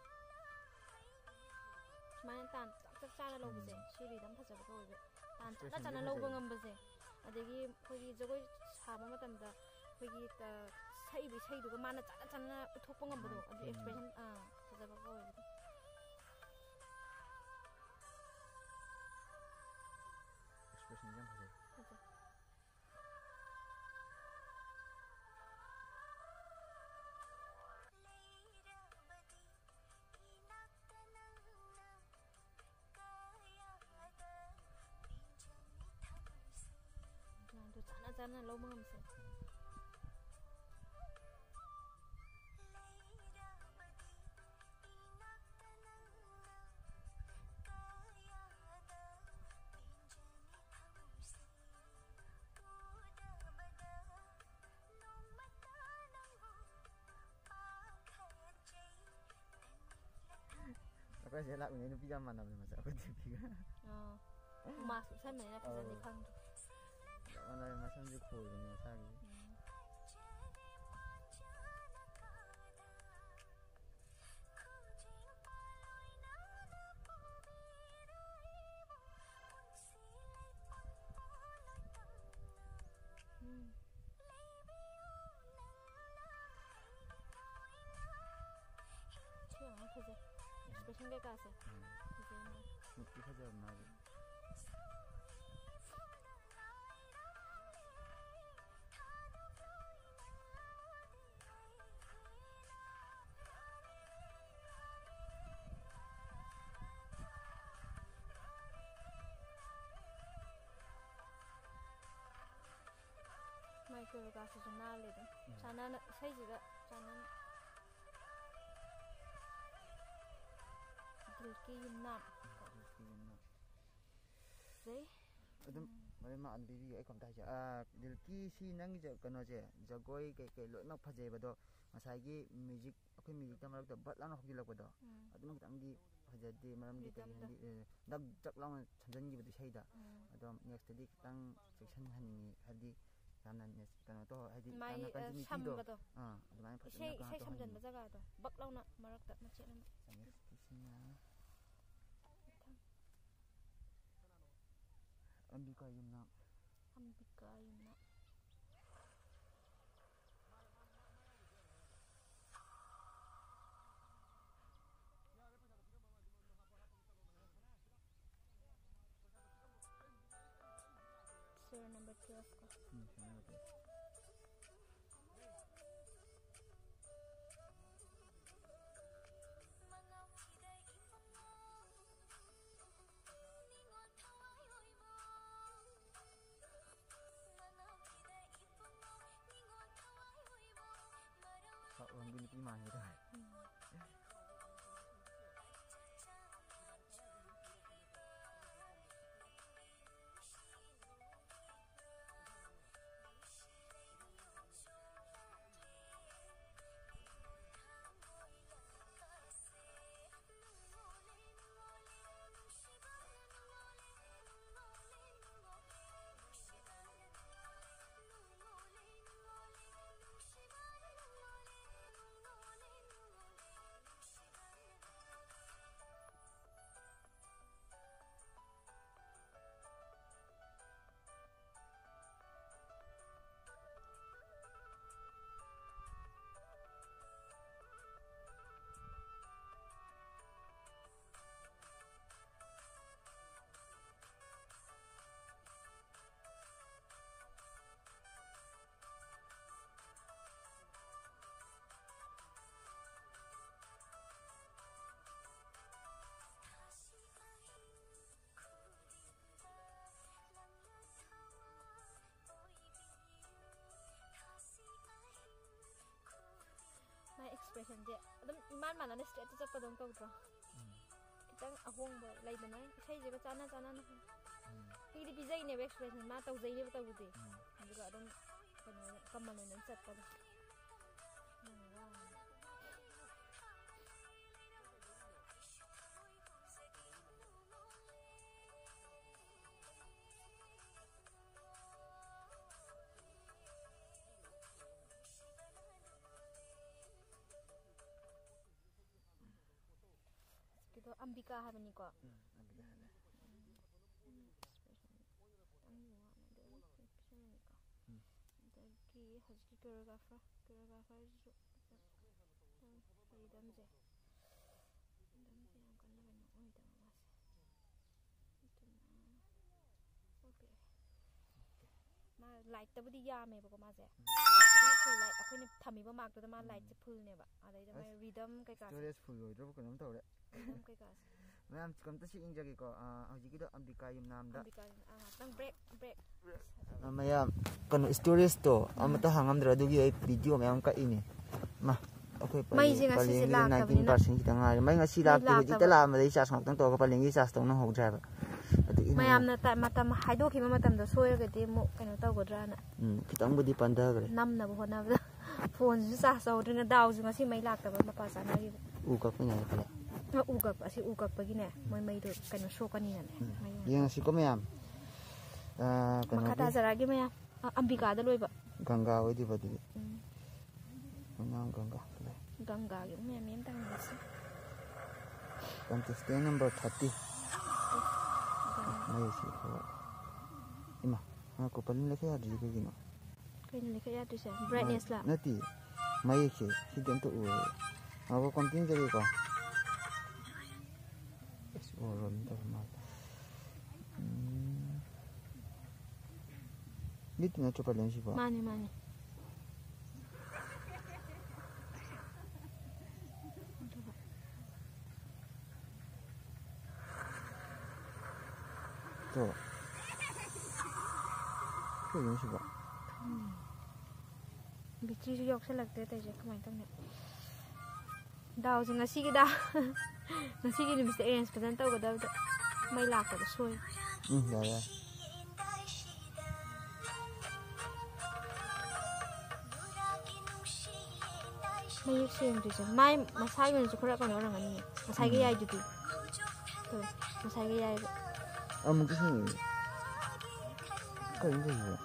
ꯁꯨꯃꯥꯏꯅ ꯇꯥꯟ ꯆꯞ ꯆꯞ ꯆꯥꯅ ꯂꯧꯕꯁꯦ, ꯎꯝ꯫ ꯁꯤ rhythm ꯐꯖꯕ ꯀꯧꯋꯦꯕ꯫ ꯇꯥꯟ ꯆꯥꯅ Expressionꯗꯤ ꯆꯥꯅ ꯂꯧꯕ ꯐꯖꯩ꯫ ꯉꯝꯕꯁꯦ꯫ ꯑꯗꯒꯤ ꯑꯩꯈꯣꯏꯒꯤ ꯖꯒꯣꯏ ꯁꯥꯕ ꯃꯇꯝꯗ ꯑꯩꯈꯣꯏꯒꯤ, ꯑ, ꯁꯛꯏꯕ ꯏꯁꯩꯗꯨꯒ ꯃꯥꯅ ꯆꯥꯅ ꯆꯥꯅ ꯎꯠꯊꯣꯛꯄ ꯉꯝꯕꯗꯣ, ꯃꯥꯅ ꯑꯗꯨ ꯎꯝ꯫ Expression, ꯑꯥ, ꯐꯖꯕ ꯀꯧꯋꯦꯕ꯫ Expressionꯁꯦ ꯌꯥꯝ ꯐꯖꯩ꯫ ꯐꯖꯩ꯫ ꯑꯗꯨ ꯆꯥꯅ ꯆꯥꯅ ꯂꯧꯕ ꯉꯝꯁꯦ꯫ ꯑꯩꯈꯣꯏ ꯁꯤꯗ ꯂꯥꯛꯃꯤꯟꯅꯩ ꯅꯨꯄꯤꯒ ꯌꯥꯝ ꯃꯥꯟꯅꯕꯅꯦ ꯃꯁꯛ, ꯑꯩꯈꯣꯏ ꯅꯨꯄꯤꯒ꯫ ꯑꯥ꯫ Mask ꯎꯞꯁꯟꯕꯅꯤꯅ ꯐꯖꯅꯗꯤ ꯑꯧ꯫ ꯈꯪꯗ꯭ꯔꯦ꯫ ꯆꯞ ꯃꯥꯟꯅꯔꯦ, ꯃꯁꯝꯁꯨ ꯈꯣꯏꯕꯅꯦ ꯃꯁꯥꯒꯤ꯫ ꯎꯝ꯫ ꯁꯟ ꯀꯩꯀꯥꯁꯦ꯫ ꯎꯝ꯫ ꯐꯖꯩꯅꯦ꯫ ꯃꯤꯠꯇꯤ ꯐꯖꯕ ꯃꯥꯜꯂꯤ꯫ ꯃꯥꯏ ꯀꯣꯔꯤꯌꯣꯒ꯭ꯔꯥꯐꯤꯁꯨ ꯅꯥꯜꯂꯦ ꯑꯗꯨꯝ꯫ ꯎꯝ꯫ ꯆꯥꯟꯅꯅ, ꯏꯁꯩꯁꯤꯒ ꯆꯥꯟꯅꯅ꯫ ꯗꯤꯜꯀꯤ ꯌꯨꯝꯅꯥꯝ꯫ ꯗꯤꯜꯀꯤ ꯌꯨꯝꯅꯥꯝ꯫ ꯐꯖꯩ꯫ ꯑꯗꯨꯝ ꯎꯝ꯫ ꯃꯔꯝ ꯑꯃ ꯑꯗꯨꯝ ꯄꯤꯕꯤꯌꯨ, ꯑꯩ ꯀꯝꯇ ꯍꯥꯏꯖꯦ꯫ ꯑꯥ, ꯗꯤꯜꯀꯤ ꯁꯤ ꯅꯪꯒꯤ ꯖ-, ꯀꯩꯅꯣꯁꯦ, ꯖꯒꯣꯏ ꯀꯩꯀꯩ ꯂꯣꯏꯅꯃꯛ ꯐꯖꯩꯕ, ꯑꯗꯣ ꯉꯁꯥꯏꯒꯤ ꯃ꯭ꯌꯨꯖꯤꯛ, ꯑꯩꯈꯣꯏ ꯃ꯭ꯌꯨꯖꯤꯛꯇ ꯃꯔꯛꯇ ꯕꯠ ꯂꯥꯎꯅ ꯍꯧꯖꯤꯜꯂꯛꯄꯗꯣ, ꯎꯝ꯫ ꯑꯗꯨꯃ ꯈꯤꯇꯪꯗꯤ ꯐꯖꯗꯦ, ꯃꯔꯝꯗꯤ ꯀꯩ ꯔꯤꯗꯝꯗꯣ꯫ ꯍꯥꯏꯗꯤ, ꯑꯦ, ꯗꯛ ꯗꯛ ꯂꯥꯎꯅ ꯁꯝꯖꯟꯈꯤꯕꯗꯣ ꯏꯁꯩꯗ꯫ ꯎꯝ꯫ ꯑꯗꯣ ꯅꯦꯛꯁꯇꯗꯤ ꯈꯤꯇꯪ ꯆꯦꯛꯁꯤꯟꯍꯟꯅꯤꯡꯉꯤ, ꯍꯥꯏꯕꯗꯤ ꯌꯥꯝꯅ ꯅꯦꯁ-, ꯀꯩꯅꯣ ꯇꯧ, ꯍꯥꯏꯗꯤ ꯃꯥꯏ, ꯌꯥꯝꯅ ꯑ, continuityꯗꯣ꯫ ꯁꯝꯕꯗꯣ꯫ ꯑꯥ, ꯑꯗꯨꯃꯥꯏꯅ ꯐꯖꯅ ꯏꯁꯩ, ꯀꯩꯅꯣ ꯏꯁꯩ ꯁꯝꯖꯟꯕ ꯇꯧꯍꯟꯅꯤꯡꯉꯤ꯫ ꯖꯒꯥꯗꯣ ꯕꯛ ꯂꯥꯎꯅ ꯃꯔꯛꯇ ꯃꯆꯦꯠ ꯑꯃ꯫ ꯅꯦꯛꯁꯀꯤꯁꯤꯅ ꯑꯝꯕꯤꯀꯥ ꯌꯨꯝꯅꯥꯝ꯫ ꯑꯝꯕꯤꯀꯥ ꯌꯨꯝꯅꯥꯝ꯫ Serial number twelve ꯀꯣ꯫ ꯎꯝ, serial number twelve꯫ ꯁꯛꯂꯣꯟꯒꯤ ꯅꯨꯄꯤ ꯃꯥꯟꯒꯦ ꯇꯧꯋꯦ꯫ ꯎꯝ꯫ ꯑꯦꯛꯁꯄ꯭ꯔꯦꯁꯟꯁꯦ ꯑꯗꯨꯝ ꯏꯃꯥꯟ ꯃꯥꯟꯅꯅ ꯁ꯭ꯇ꯭ꯔꯦꯠꯇ ꯆꯠꯄꯗꯧꯅ ꯇꯧꯗ꯭ꯔꯣ? ꯈꯤꯇꯪ ꯑꯍꯣꯡꯕ ꯂꯩꯗꯅ, ꯏꯁꯩꯁꯤꯒ ꯆꯥꯟꯅ ꯆꯥꯟꯅꯅ꯫ ꯄꯤꯗꯤ ꯄꯤꯖꯩꯅꯦꯕ ꯑꯦꯛꯁꯄ꯭ꯔꯦꯁꯟ, ꯃꯥ ꯇꯧꯖꯩꯅꯦꯕ ꯇꯧꯕꯗꯤ꯫ ꯑꯗꯨꯒ ꯑꯗꯨꯝ ꯀꯩꯅꯣ ꯑꯣꯏꯅ, ꯀꯃꯟ ꯑꯣꯏꯅ ꯑꯗꯨꯝ ꯆꯠꯄꯗꯣ꯫ ꯌꯥꯝ ꯋꯥꯕꯅꯦ꯫ ꯀꯩꯗꯣ ꯑꯝꯕꯤꯀꯥ ꯍꯥꯏꯕꯅꯤꯀꯣ꯫ ꯎꯝ, ꯑꯝꯕꯤꯀꯥ ꯍꯥꯏꯕꯅꯦ꯫ ꯎꯝ, ꯎꯝ, expression ꯈꯤꯇꯪ ꯋꯥꯠꯂꯦ, ꯑꯗꯨ ꯑꯗꯨꯝ ꯄꯤꯁꯜꯂꯅꯤꯀꯣ꯫ ꯎꯝ꯫ ꯑꯗꯒꯤ ꯍꯧꯖꯤꯛꯀꯤ choreographer, choreographerꯁꯤꯁꯨ ꯈꯤꯇꯪ ꯇꯧꯋꯦ, ꯔꯤꯗꯝꯁꯦ꯫ ꯔꯤꯗꯝꯁꯦ ꯌꯥꯝ ꯀꯟꯅ ꯀꯩꯅꯣ ꯑꯣꯏꯗꯕ ꯃꯥꯁꯦ꯫ ꯑꯗꯨꯅ ꯑꯣꯀꯦ꯫ ꯃꯥ ꯂꯥꯏꯠꯇꯕꯨꯗꯤ ꯌꯥꯝꯃꯦꯕꯀꯣ ꯃꯥꯁꯦ꯫ ꯂꯥꯏꯠꯇꯕꯨꯗꯤ full light, ꯑꯩꯈꯣꯏꯅ ꯊꯝꯃꯤꯕ ꯃꯥꯔꯛꯇꯨꯗ ꯃꯥ ꯎꯝ꯫ ꯂꯥꯏꯠꯁꯦ ꯐꯨꯜꯅꯦꯕ꯫ ꯑꯗꯩꯗ ꯃꯥꯏ ꯑꯁ, ꯔꯤꯗꯝ ꯀꯩꯀꯥꯁꯦ꯫ Storage full ꯑꯣꯏꯗ꯭ꯔꯕ ꯀꯩꯅꯣꯝ ꯇꯧꯔꯦ꯫ ꯔꯤꯗꯝ ꯀꯩꯀꯥꯁꯦ꯫ ꯃꯌꯥꯝ ꯀꯝꯇ ꯁꯤ ꯌꯦꯡꯖꯒꯦꯀꯣ꯫ ꯑꯥ, ꯍꯧꯖꯤꯛꯀꯤꯗꯣ ꯑꯝꯕꯤꯀꯥ ꯌꯨꯝꯅꯥꯝꯗ꯫ ꯑꯝꯕꯤꯀꯥ ꯌꯨꯝ-, ꯑꯥ, ꯉꯥꯛꯇꯪ break, break꯫ ꯑꯥ, ꯃꯌꯥꯝ, ꯀꯩꯅꯣ, storageꯇꯣ ꯎꯝ꯫ ꯑꯃꯠꯇ ꯍꯥꯡꯉꯝꯗ꯭ꯔꯦ, ꯑꯗꯨꯒꯤ ꯑꯩ video ꯃꯌꯥꯝ ꯀꯛꯏꯅꯦ꯫ ꯃꯥ, ꯑꯩꯈꯣꯏ ꯄꯂꯦꯟ-, ꯃꯩꯁꯦ ꯉꯁꯤꯁꯦ ꯄꯂꯦꯟꯒꯤꯗꯤ ꯂꯥꯛꯇꯕꯅꯤꯅ꯫ Nineteen percent ꯈꯤꯇꯪ ꯉꯥꯏꯔꯦ꯫ ꯃꯩ ꯉꯁꯤ ꯃꯩ ꯂꯥꯛꯇꯦ, ꯍꯧꯖꯤꯛꯇ ꯂꯥꯛꯇꯕ꯫ ꯂꯥꯛꯑꯝꯕꯗꯩ charge ꯉꯥꯛꯇꯪ ꯇꯧꯔꯒ ꯄꯂꯦꯟꯒꯤ charge ꯇꯧ ꯅꯪꯍꯧꯗ꯭ꯔꯦ ꯍꯥꯏꯕ꯫ ꯑꯗꯨꯒꯤ ꯃꯌꯥꯝꯅ ꯇ-, ꯃꯇꯝ ꯍꯥꯏꯗꯣꯛꯈꯤꯕ ꯃꯇꯝꯗ ꯁꯣꯏꯔꯒꯗꯤ ꯑꯃꯨꯛ ꯀꯩꯅꯣ ꯇꯧꯒꯗ꯭ꯔꯥꯅ꯫ ꯎꯝ, ꯈꯤꯇꯪꯕꯨꯗꯤ ꯄꯟꯊꯈ꯭ꯔꯦ꯫ ꯅꯝꯅꯕ ꯍꯣꯠꯅꯕꯗ꯫ ꯐꯣꯟꯁꯤꯁꯨ charge ꯇꯧꯍꯧꯗ꯭ꯔꯦꯅ, ꯗꯥꯎꯁꯨ ꯉꯁꯤ ꯃꯩ ꯂꯥꯛꯇꯕ ꯃꯄꯥ ꯆꯥꯅꯈꯤꯕ꯫ ꯎ ꯀꯛꯄ ꯌꯥꯏ ꯈꯜꯂꯦ꯫ ꯑ, ꯎ ꯀꯛꯄ, ꯑꯁꯤ ꯎ ꯀꯛꯄꯒꯤꯅꯦ, ꯃꯣꯏ ꯃꯩꯗꯣ ꯀꯩꯅꯣ ꯁꯣꯛꯀꯅꯤꯅꯅꯦ꯫ ꯎꯝ꯫ ꯃꯩ ꯌꯦꯡꯉꯁꯤꯀꯣ ꯃꯌꯥꯝ꯫ ꯑ, ꯃꯈꯥ ꯀꯩꯅꯣꯒꯤ ꯇꯥꯖꯔꯛꯑꯒꯦ ꯃꯌꯥꯝ꯫ ꯑ, ꯑꯝꯕꯤꯀꯥꯗ ꯂꯣꯏꯕ꯫ ꯒꯪꯒꯥ ꯑꯣꯏꯗꯣꯏꯕ ꯑꯗꯨꯗꯤ꯫ ꯎꯝ꯫ ꯑꯣꯏꯅꯥꯝ ꯒꯪꯒꯥ ꯂꯩ꯫ ꯒꯪꯒꯥꯒꯤ ꯃꯌꯥꯝ ꯃꯌꯥꯝ ꯇꯝꯃꯤꯟꯅꯁꯤ꯫ Contestant number thirty꯫ ꯒꯪꯒꯥ꯫ ꯃꯌꯦꯛꯁꯤ ꯈꯔ꯫ ꯏꯃꯥ, ꯉꯥꯏꯈꯣ, ꯄꯂꯦꯟ ꯂꯩꯈꯠ ꯌꯥꯗ꯭ꯔꯤꯁꯦ ꯀꯩꯒꯤꯅꯣ? ꯀꯩꯅꯣ ꯂꯩꯈꯠ ꯌꯥꯗ꯭ꯔꯤꯁꯦ? Brightness ꯂꯥ? ꯅꯠꯇꯦ, ꯃꯌꯦꯛꯁꯦ ꯁꯤꯗꯤ ꯑꯝꯇ ꯎꯔꯦ꯫ ꯉꯥꯏꯈꯣ, continue ꯆꯠꯂꯤꯀꯣ꯫ ꯑꯁ, ꯎꯔꯔꯣꯏ, ꯇꯧꯔ ꯃꯥꯜꯂꯦ꯫ ꯎꯝ꯫ ꯃꯤꯠꯇꯨ ꯅꯠꯇ꯭ꯔꯣ ꯄꯂꯦꯟꯁꯤꯕꯣ? ꯃꯥꯅꯦ, ꯃꯥꯅꯦ꯫ ꯇꯣ꯫ ꯀꯩꯅꯣ ꯁꯤꯕꯣ? ꯈꯪꯗꯦ꯫ ꯕꯦꯇ꯭ꯔꯤꯁꯨ ꯌꯥꯎꯁꯜꯂꯛꯇ꯭ꯔꯦ ꯇꯧꯔꯤꯁꯦ, ꯀꯃꯥꯏꯅ ꯇꯧꯅꯤ? ꯗꯥꯎꯁꯦ ꯉꯁꯤꯒꯤ ꯗꯥꯎ꯫ ꯉꯁꯤꯒꯤ ꯅꯨꯃꯤꯠꯁꯦ ꯑꯦꯔꯦꯟꯖ ꯐꯖꯅ ꯇꯧꯒꯗꯕꯗ ꯃꯩ ꯂꯥꯛꯇꯕ ꯁꯣꯏ꯫ ꯎꯝ, ꯌꯥꯔꯦ, ꯌꯥꯔꯦ꯫ ꯃꯌꯦꯛ ꯁꯦꯡꯗ꯭ꯔꯤꯁꯦ ꯃꯥꯏ ꯃꯁꯥꯒꯤ ꯑꯣꯏꯅꯁꯨ ꯈꯔ ꯀꯩꯅꯣ ꯑꯣꯏꯔꯝꯒꯅꯤꯌꯦ, ꯉꯁꯥꯏꯒꯤ ꯎꯝ꯫ ꯌꯥꯏꯗꯨꯗꯤ꯫ ꯇꯣ, ꯉꯁꯥꯏꯒꯤ ꯌꯥꯏꯕ꯫ ꯑꯃꯨꯛꯁꯨ ꯁꯦꯡꯉꯦ꯫ ꯀꯩꯅꯣ ꯇꯧꯔꯤꯁꯤꯕꯣ?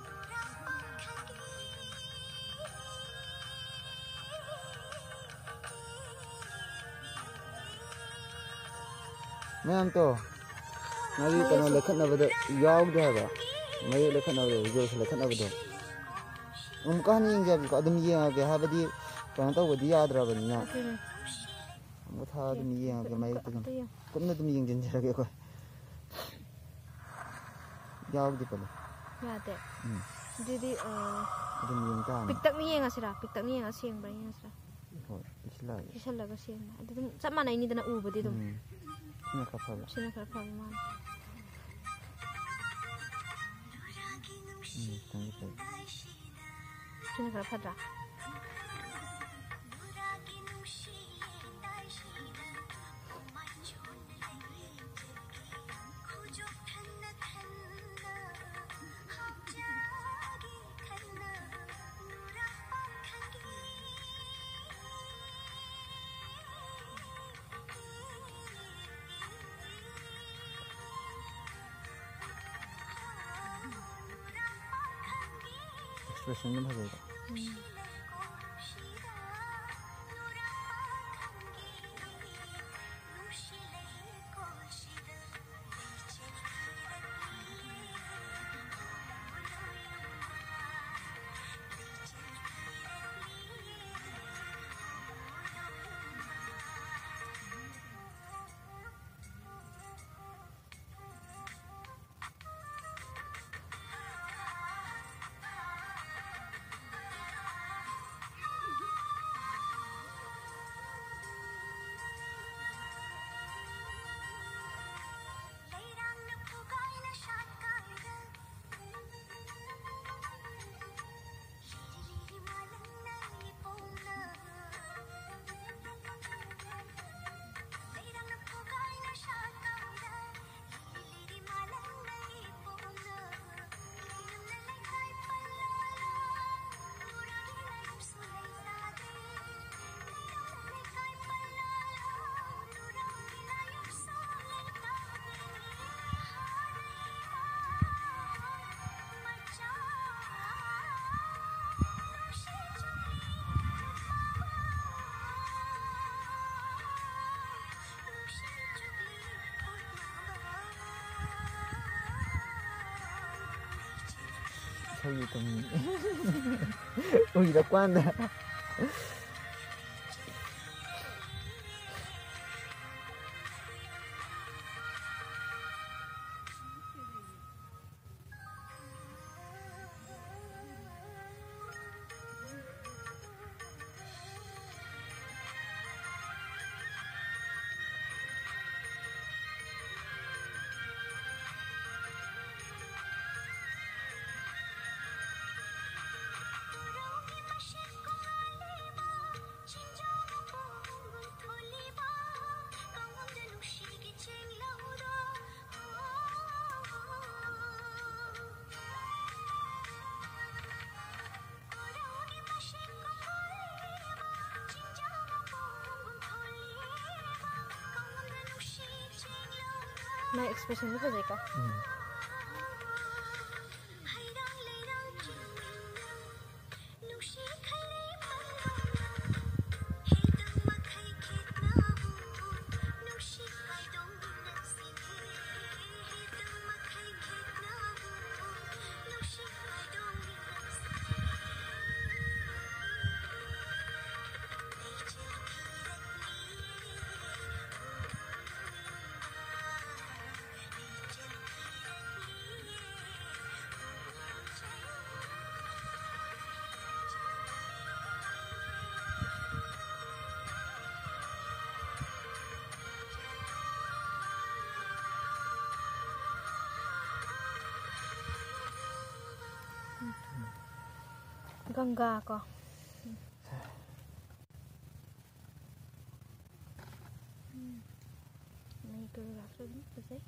ꯃꯌꯥꯝ ꯇꯣ, ꯃꯥꯒꯤ ꯀꯩꯅꯣ ꯂꯩꯈꯠꯅꯕꯗ ꯌꯥꯎꯗꯦ ꯍꯥꯏꯕ꯫ ꯃꯌꯦꯛ ꯂꯩꯈꯠꯅꯕꯗꯣ, ꯚꯤꯗꯤꯑꯣꯁꯦ ꯂꯩꯈꯠꯅꯕꯗꯣ꯫ ꯑꯃꯨꯛꯀ ꯍꯟꯅ ꯌꯦꯡꯖꯒꯦꯀꯣ꯫ ꯑꯗꯨꯝ ꯌꯦꯡꯉꯒꯦ ꯍꯥꯏꯕꯗꯤ ꯀꯩꯅꯣ ꯇꯧꯕꯗꯤ ꯌꯌꯥꯗ꯭ꯔꯕꯅꯤꯅ꯫ ꯑꯗꯨꯅꯦ꯫ ꯑꯃꯨꯛꯀ ꯊꯥꯔ ꯑꯗꯨꯝ ꯌꯦꯡꯉꯒꯦ, ꯑꯃꯨꯛꯀ ꯃꯌꯦꯛꯇ ꯑꯗꯨꯝ꯫ ꯑꯝꯇ ꯌꯦꯡꯉꯣ꯫ ꯀꯨꯞꯅ ꯑꯗꯨꯝ ꯌꯦꯡꯁꯤꯟꯖꯔꯒꯦ ꯑꯩꯈꯣꯏ꯫ ꯌꯥꯎꯗꯦ ꯄꯜꯂꯣ꯫ ꯌꯥꯗꯦ꯫ ꯎꯝ꯫ ꯑꯗꯨꯗꯤ ꯑ, ꯑꯗꯨꯝ ꯌꯦꯡ ꯇꯥꯕꯅꯤ꯫ ꯄꯤꯛꯇꯛꯅ ꯌꯦꯡꯉꯁꯤꯔꯥ? ꯄꯤꯛꯇꯛꯅ ꯌꯦꯡꯉ ꯁꯦꯡꯕ꯭ꯔꯥ ꯌꯦꯡꯉꯁꯤꯔꯥ? ꯍꯣꯏ, ꯄꯤꯛꯁꯤꯜꯂꯛꯑꯒꯦ꯫ ꯄꯤꯛꯁꯜꯂꯒ ꯁꯦꯡꯕ꯫ ꯑꯗꯨ ꯑꯗꯨꯝ ꯆꯞ ꯃꯥꯟꯅꯩꯅꯤꯗꯅ ꯎꯕꯗꯤ ꯑꯗꯨꯝ꯫ ꯎꯝ꯫ ꯁꯤꯅ ꯈꯔ ꯐꯕ꯫ ꯁꯤꯅ ꯈꯔ ꯐꯕ ꯃꯥꯜꯂꯦ꯫ ꯎꯝ, ꯈꯤꯇꯪꯗꯤ ꯐꯩ꯫ ꯁꯤꯅ ꯈꯔ ꯐꯠꯇ꯭ꯔꯥ? Expression ꯑꯗꯨꯝ ꯐꯖꯩꯀꯣ꯫ ꯍꯧꯖꯤꯛ ꯇꯨꯝꯅꯤꯡꯉꯦ꯫ ꯎꯏꯔꯀꯥꯟꯗ꯫ ꯃꯥꯏ expressionꯗꯤ ꯐꯖꯩꯀꯣ꯫ ꯎꯝ꯫ ꯒꯪꯒꯥ ꯀꯣ꯫ ꯎꯝ꯫ ꯃꯩ ꯀꯩꯀꯥꯁꯨ ꯑꯗꯨꯝ ꯐꯖꯩ꯫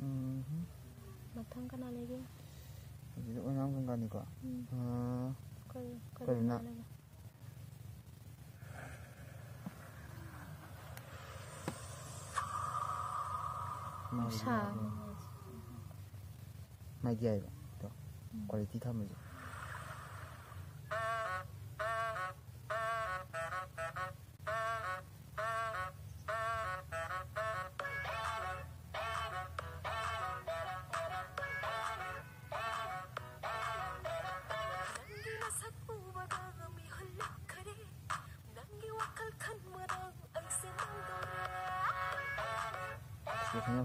ꯎꯝ꯫ ꯃꯊꯪ ꯀꯅꯥ ꯂꯩꯒꯦ? ꯍꯧꯖꯤꯛ ꯑꯣꯏꯅꯥꯝ ꯒꯪꯒꯥꯅꯤꯀꯣ꯫ ꯎꯝ꯫ ꯑꯥ, ꯀꯔꯤ, ꯀꯔꯤ ꯀꯔꯤꯅ? ꯀꯅꯥ ꯂꯩꯒꯦ? ꯃꯥꯒꯤ ꯅꯨꯡꯁꯥ꯫ ꯃꯥꯒꯤ ꯍꯥꯏꯕ꯫ ꯑꯗꯣ ꯎꯝ꯫ Quality ꯊꯝꯃꯁꯦ꯫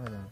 ꯐꯖꯅ꯫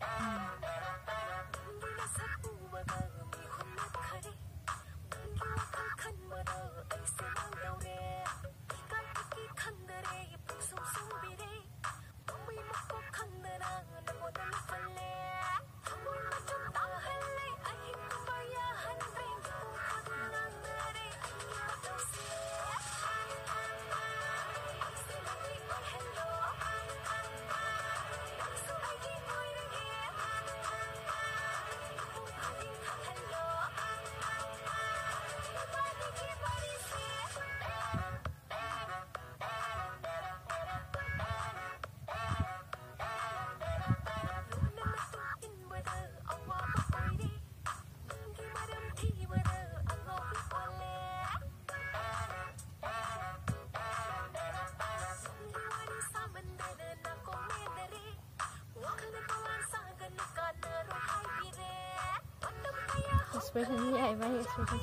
Expression ꯌꯥꯏ ꯃꯥꯒꯤ expression꯫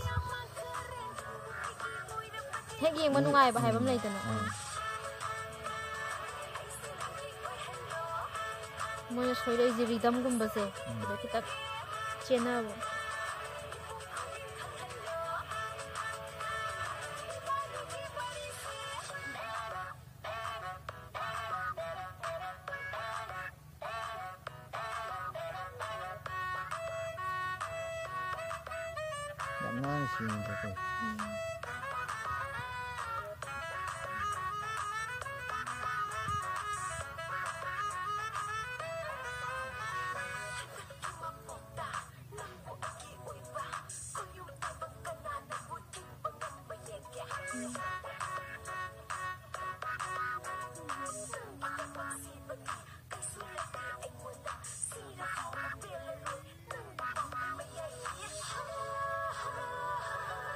ꯍꯦꯛ ꯌꯦꯡꯕ ꯅꯨꯡꯉꯥꯏꯕ ꯍꯥꯏꯕ ꯑꯃ ꯂꯩꯗꯅ꯫ ꯎꯝ꯫ ꯃꯣꯏꯅ ꯁꯣꯏꯔꯛꯏꯁꯦ rhythmꯒꯨꯝꯕꯁꯦ꯫ ꯎꯝ꯫ ꯁꯤꯗ ꯈꯤꯇꯪ ꯆꯦꯟꯅꯕ꯫ ꯌꯥꯝ ꯅꯥꯟꯅ ꯁꯦꯝꯃꯦꯀꯣ꯫ ꯎꯝ꯫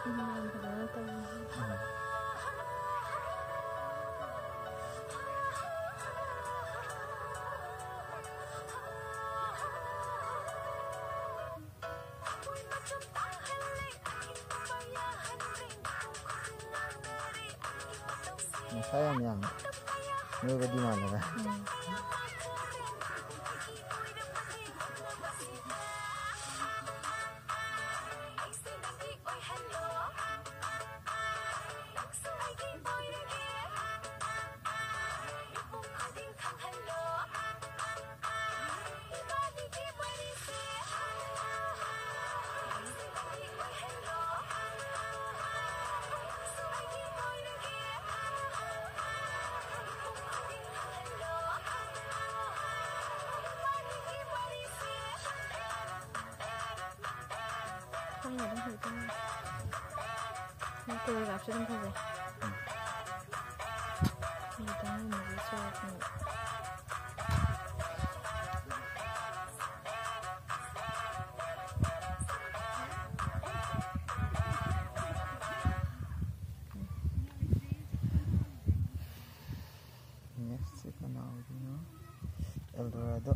ꯎꯝ, ꯌꯥꯝ ꯐꯖꯅ ꯇꯧꯋꯤ꯫ ꯎꯝ꯫ ꯃꯁꯥ ꯌꯥꯝ ꯌꯥꯝꯃꯦ꯫ ꯅꯣꯏꯒꯗꯤ ꯃꯥꯟꯅꯔꯦ꯫ ꯎꯝ꯫ ꯈꯪꯗꯦ, ꯑꯗꯨꯝ ꯐꯖꯩ, ꯈꯪꯗꯦ꯫ ꯃꯣꯏ choreograph ꯁꯨ ꯑꯗꯨꯝ ꯐꯖꯩ꯫ ꯎꯝ꯫ ꯃꯣꯏ ꯈꯤꯇꯪ ꯃꯨꯟꯅꯕ ꯁꯣꯏꯔꯛꯄꯅꯦ꯫ Next ꯁꯤ ꯀꯅꯥ ꯑꯣꯏꯗꯣꯏꯅꯣ? El Dorado꯫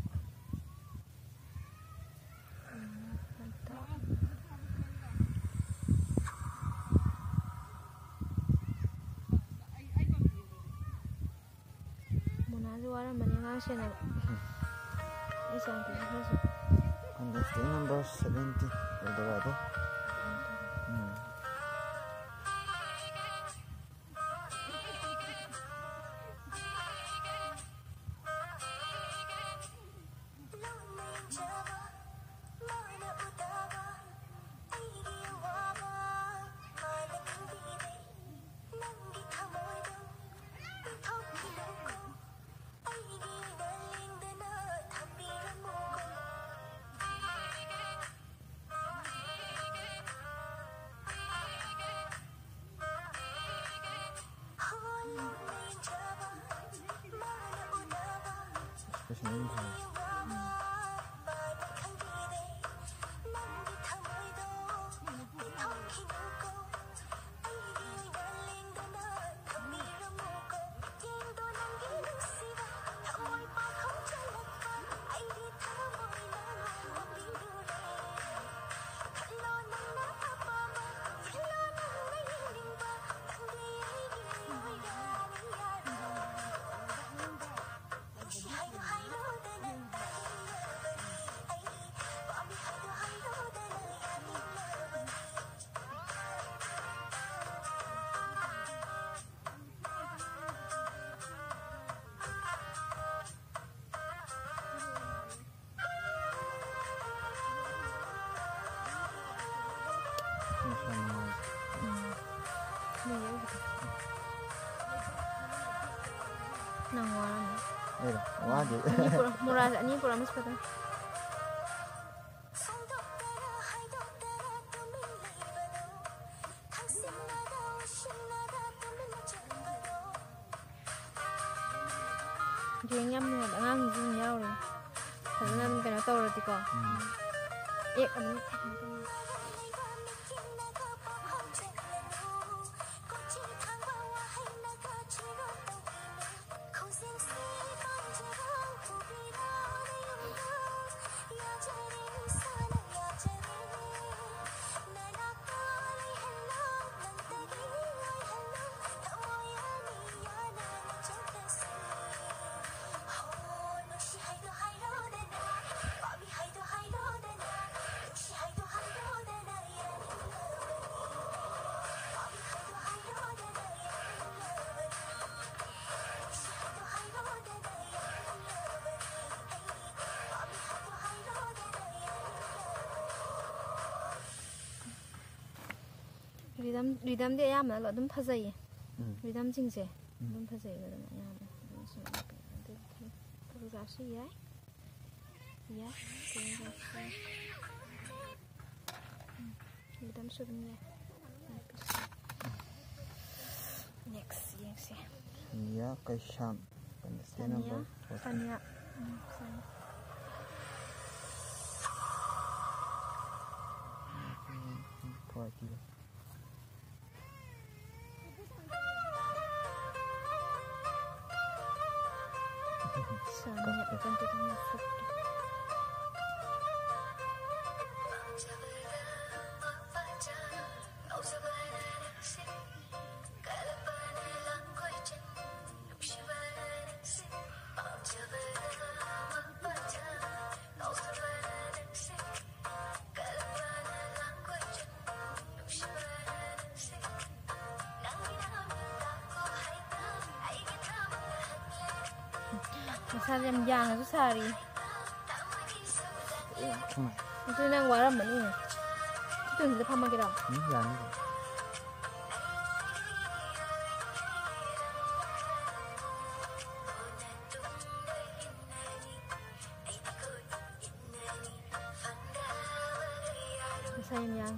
ꯃꯣꯅꯥꯁꯨ ꯋꯥꯔꯝꯃꯅꯤ ꯑꯉꯥꯡ ꯁꯦꯟꯅꯕ꯫ ꯑꯩ ꯏꯆꯥꯅꯨꯄꯤꯁꯨ ꯈꯔꯁꯨ꯫ Contestant number seventy, El Dorado꯫ ꯎꯝ꯫ ꯅꯪ ꯋꯥꯔꯝꯃꯅꯤ꯫ ꯑꯩꯔꯣ? ꯋꯥꯗꯦ꯫ ꯑꯅꯤ ꯄꯨꯔꯛ-, ꯃꯣꯔꯥꯁꯦ ꯑꯅꯤ ꯄꯨꯔꯛꯑꯝꯃꯁꯨ ꯐꯗꯧꯅꯤ꯫ ꯌꯦꯡ ꯌꯥꯝ ꯅꯨꯡꯉꯥꯏꯕ ꯑꯉꯥꯡꯁꯤꯡꯁꯨ ꯑꯗꯨꯝ ꯌꯥꯎꯔꯦ꯫ ꯐꯖꯅ ꯑꯗꯨꯝ ꯀꯩꯅꯣ ꯇꯧꯔꯗꯤꯀꯣ꯫ ꯎꯝ꯫ ꯑꯦꯛ ꯑꯗꯨꯝ꯫ ꯔꯤꯗꯝ, ꯔꯤꯗꯝꯗꯤ ꯑꯌꯥꯝꯕꯅ ꯑꯗꯨꯝ ꯐꯖꯩꯌꯦ꯫ ꯎꯝ꯫ ꯔꯤꯗꯝꯁꯤꯡꯁꯦ ꯎꯝ꯫ ꯑꯗꯨꯝ ꯐꯖꯩꯌꯦꯕ ꯑꯗꯨꯝ ꯑꯌꯥꯝꯕ꯫ ꯑꯗꯨꯝ ꯁꯨꯝ ꯑꯗꯨꯝ ꯐꯣꯇꯣꯒ꯭ꯔꯥꯐꯁꯨ ꯌꯥꯏ꯫ ꯌꯥꯏ꯫ ꯐꯣꯇꯣꯒ꯭ꯔꯥꯐꯁꯨ ꯌꯥꯏ꯫ ꯎꯝ꯫ ꯔꯤꯗꯝꯁꯨ ꯑꯗꯨꯝ ꯌꯥꯏ꯫ ꯅꯦꯛꯁ ꯌꯦꯡꯁꯦ꯫ ꯁꯣꯅꯤꯌꯥ ꯀꯩꯁꯥꯝ, contestant Sonia, number fourteen. Sonia. ꯎꯝ, Sonia. Forty. Sonia, contestant number fourteen. ꯃꯁꯥꯁꯦ ꯌꯥꯝ ꯌꯥꯡꯅꯁꯨ ꯁꯥꯔꯤ꯫ ꯑꯗꯨ ꯅꯪ ꯋꯥꯔꯝꯃꯅꯤ꯫ ꯁꯤ ꯇꯨꯡꯁꯤꯗ ꯐꯝꯃꯒꯦꯔꯣ? ꯎꯝ, ꯌꯥꯅꯤ꯫ ꯃꯁꯥ ꯌꯥꯝ ꯌꯥꯡ꯫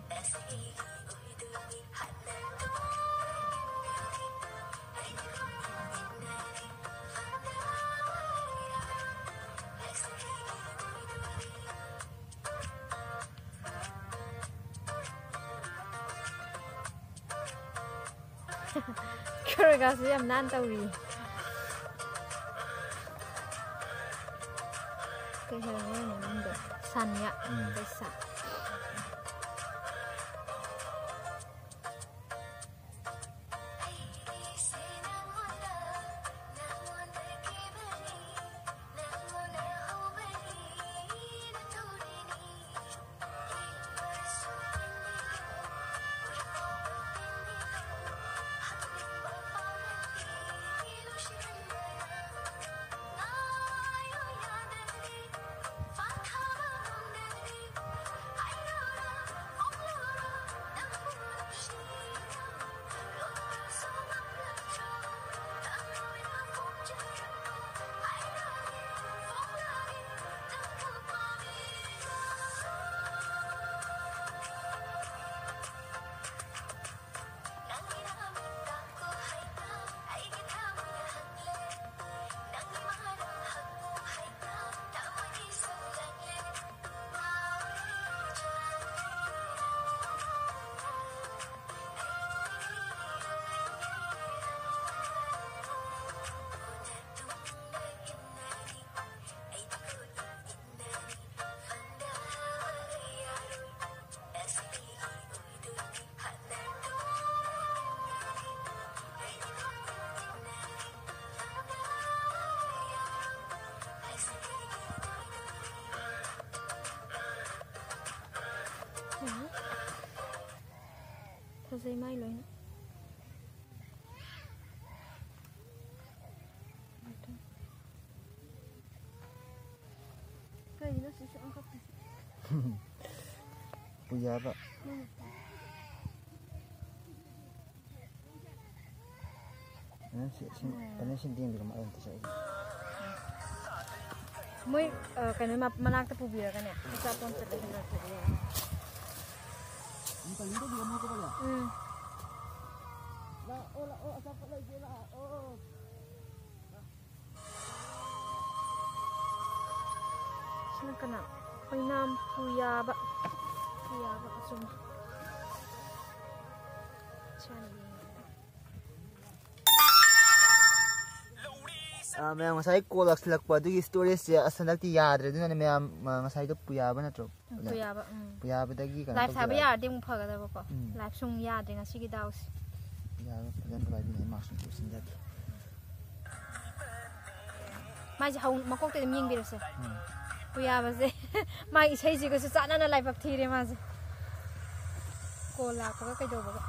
ꯈꯔꯒꯁꯨ ꯌꯥꯝ ꯅꯥꯟ ꯇꯧꯔꯤ꯫ ꯀꯩ ꯍꯥꯏꯕꯅꯣ ꯃꯃꯤꯡꯗꯣ? ꯁꯥꯅꯤꯌꯥ꯫ ꯎꯝ꯫ ꯄꯩꯁꯥ꯫ ꯐꯖꯩ ꯃꯥꯏ ꯂꯣꯏꯅ꯫ ꯀꯩꯅꯣ ꯁꯤ ꯁꯨꯛ ꯀꯞꯄꯤꯁꯦ? ꯄꯨꯌꯥꯕ꯫ ꯎꯝ꯫ ꯅꯪ ꯁꯤ, ꯁꯤ, ꯀꯩꯅꯣ ꯁꯤ ꯌꯦꯡꯕꯤꯔꯝꯃꯣ, ꯑꯩ ꯑꯝꯇ ꯆꯠꯂꯨꯒꯦ꯫ ꯃꯣꯏ, ꯑ, ꯀꯩꯅꯣ ꯃ-, ꯃꯅꯥꯛꯇ ꯄꯨꯕꯤꯔꯒꯅꯦ, ꯑꯆꯥꯄꯣꯠ ꯑꯝꯇ ꯂꯩꯍꯜꯂꯛꯇ꯭ꯔꯗꯤ ꯌꯥꯔꯣꯏ꯫ ꯎꯝ, ꯀꯩꯅꯣ ꯇꯧꯕꯤꯔꯝꯃꯣ, ꯀꯣ ꯕꯥꯂꯥ꯫ ꯎꯝ꯫ ꯂꯥꯛꯑꯣ, ꯂꯥꯛꯑꯣ, ꯑꯆꯥꯄꯣꯠ ꯂꯩꯒꯦ, ꯂꯥꯛꯑꯣ꯫ ꯁꯤꯅ ꯀꯅꯥ? ꯑꯣꯏꯅꯥꯝ ꯄꯨꯌꯥꯕ꯫ ꯄꯨꯌꯥꯕ ꯑꯆꯨꯝ꯫ ꯁꯤ ꯍꯥꯟꯅ ꯌꯦꯡꯒꯦ꯫ ꯑꯥ, ꯃꯌꯥꯝ, ꯉꯁꯥꯏ ꯀꯣꯜ ꯂꯥꯛꯁꯤꯜꯂꯛꯄ ꯑꯗꯨꯒꯤ ꯏꯁꯇꯣꯔꯦꯖꯁꯦ ꯑꯁ ꯍꯟꯗꯛꯇꯤ ꯌꯥꯗ꯭ꯔꯦ, ꯑꯗꯨꯅꯅꯦ ꯃꯌꯥꯝ, ꯑꯥ, ꯉꯁꯥꯏꯗꯣ ꯄꯨꯌꯥꯕ ꯅꯠꯇ꯭ꯔꯣ? ꯎꯝ, ꯄꯨꯌꯥꯕ, ꯎꯝ꯫ ꯄꯨꯌꯥꯕꯗꯒꯤ ꯀꯩꯅꯣ ꯂꯥꯏꯚ ꯊꯥꯕ ꯇꯧꯖꯔꯛꯑꯒꯦ꯫ ꯌꯥꯔꯗꯤ ꯑꯃꯨꯛ ꯐꯒꯗꯕꯀꯣ꯫ ꯎꯝ꯫ ꯂꯥꯏꯚ ꯁꯨꯡ ꯌꯥꯗ꯭ꯔꯦ ꯉꯁꯤꯒꯤ ꯗꯥꯎꯁꯦ꯫ ꯄꯨꯌꯥꯕ ꯐꯖꯅ ꯄꯥꯏꯕꯤꯅꯦ, ꯑꯩ ꯃꯥꯛꯁ ꯑꯃꯨꯛ ꯎꯞꯁꯤꯟꯖꯒꯦ꯫ ꯃꯥꯏꯁꯦ ꯍꯧ-, ꯃꯀꯣꯛꯇꯩ ꯑꯗꯨꯝ ꯌꯦꯡꯕꯤꯔꯁꯦ꯫ ꯎꯝ꯫ ꯄꯨꯌꯥꯕꯁꯦ ꯃꯥꯒꯤ ꯏꯁꯩꯁꯤꯒꯁꯨ ꯆꯥꯟꯅꯅ ꯂꯥꯏꯕꯛ ꯊꯤꯔꯦ ꯃꯥꯁꯦ꯫ ꯀꯣꯜ ꯂꯥꯛꯄꯒ ꯀꯩꯗꯧꯕꯒ꯫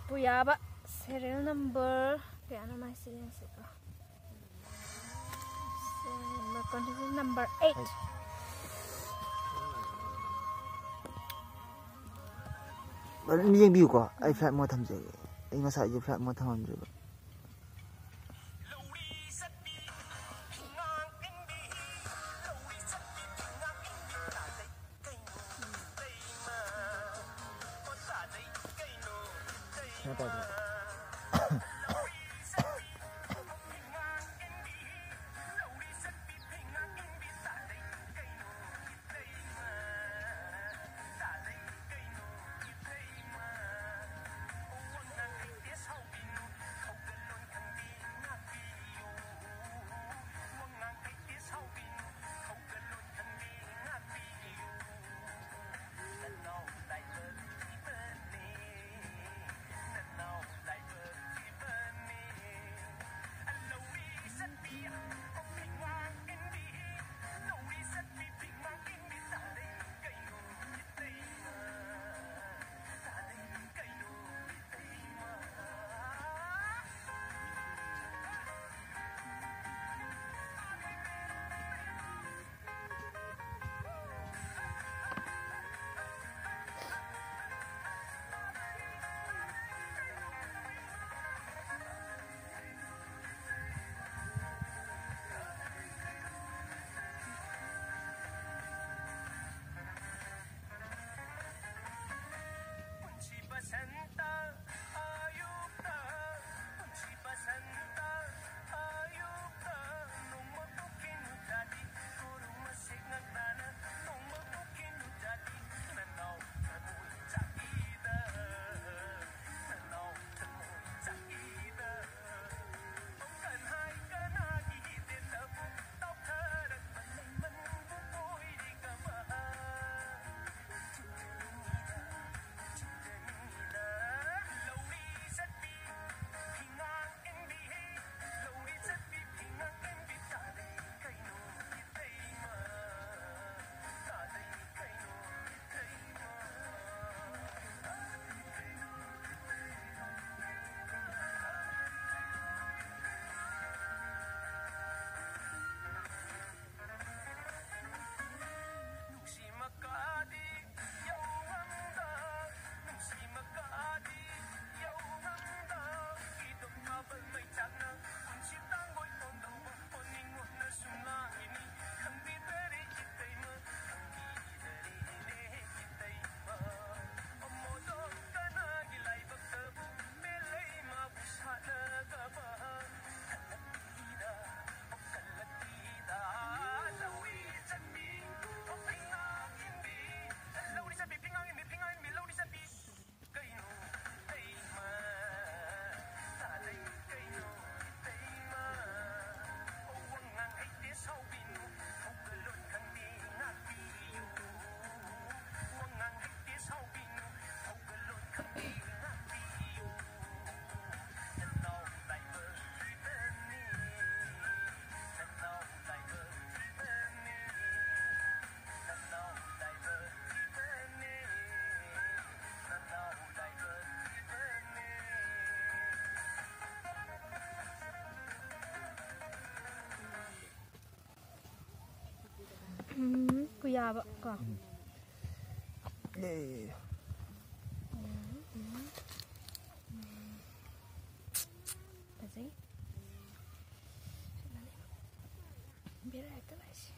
ꯄꯨꯌꯥꯕ serial number ꯀꯌꯥꯅꯣ ꯃꯥꯏꯁꯦ ꯌꯦꯡꯁꯤꯀꯣ꯫ Serial number eight꯫ ꯑꯗꯨꯝ ꯌꯦꯡꯕꯤꯌꯨꯀꯣ, ꯑꯩ flight mode ꯊꯝꯖꯒꯦ꯫ ꯑꯩ ꯉꯁꯥꯏꯁꯨ flight mode ꯊꯝꯃꯝꯗ꯭ꯔꯤꯕ꯫ ꯀꯩꯅꯣ ꯇꯧꯕ꯫ ꯊꯥꯕ ꯀꯣ꯫ ꯎꯝ꯫ ꯌꯦ꯫ ꯐꯖꯩ꯫ ꯕꯦꯔꯥ ꯍꯦꯛꯇ ꯂꯥꯛꯏꯁꯦ꯫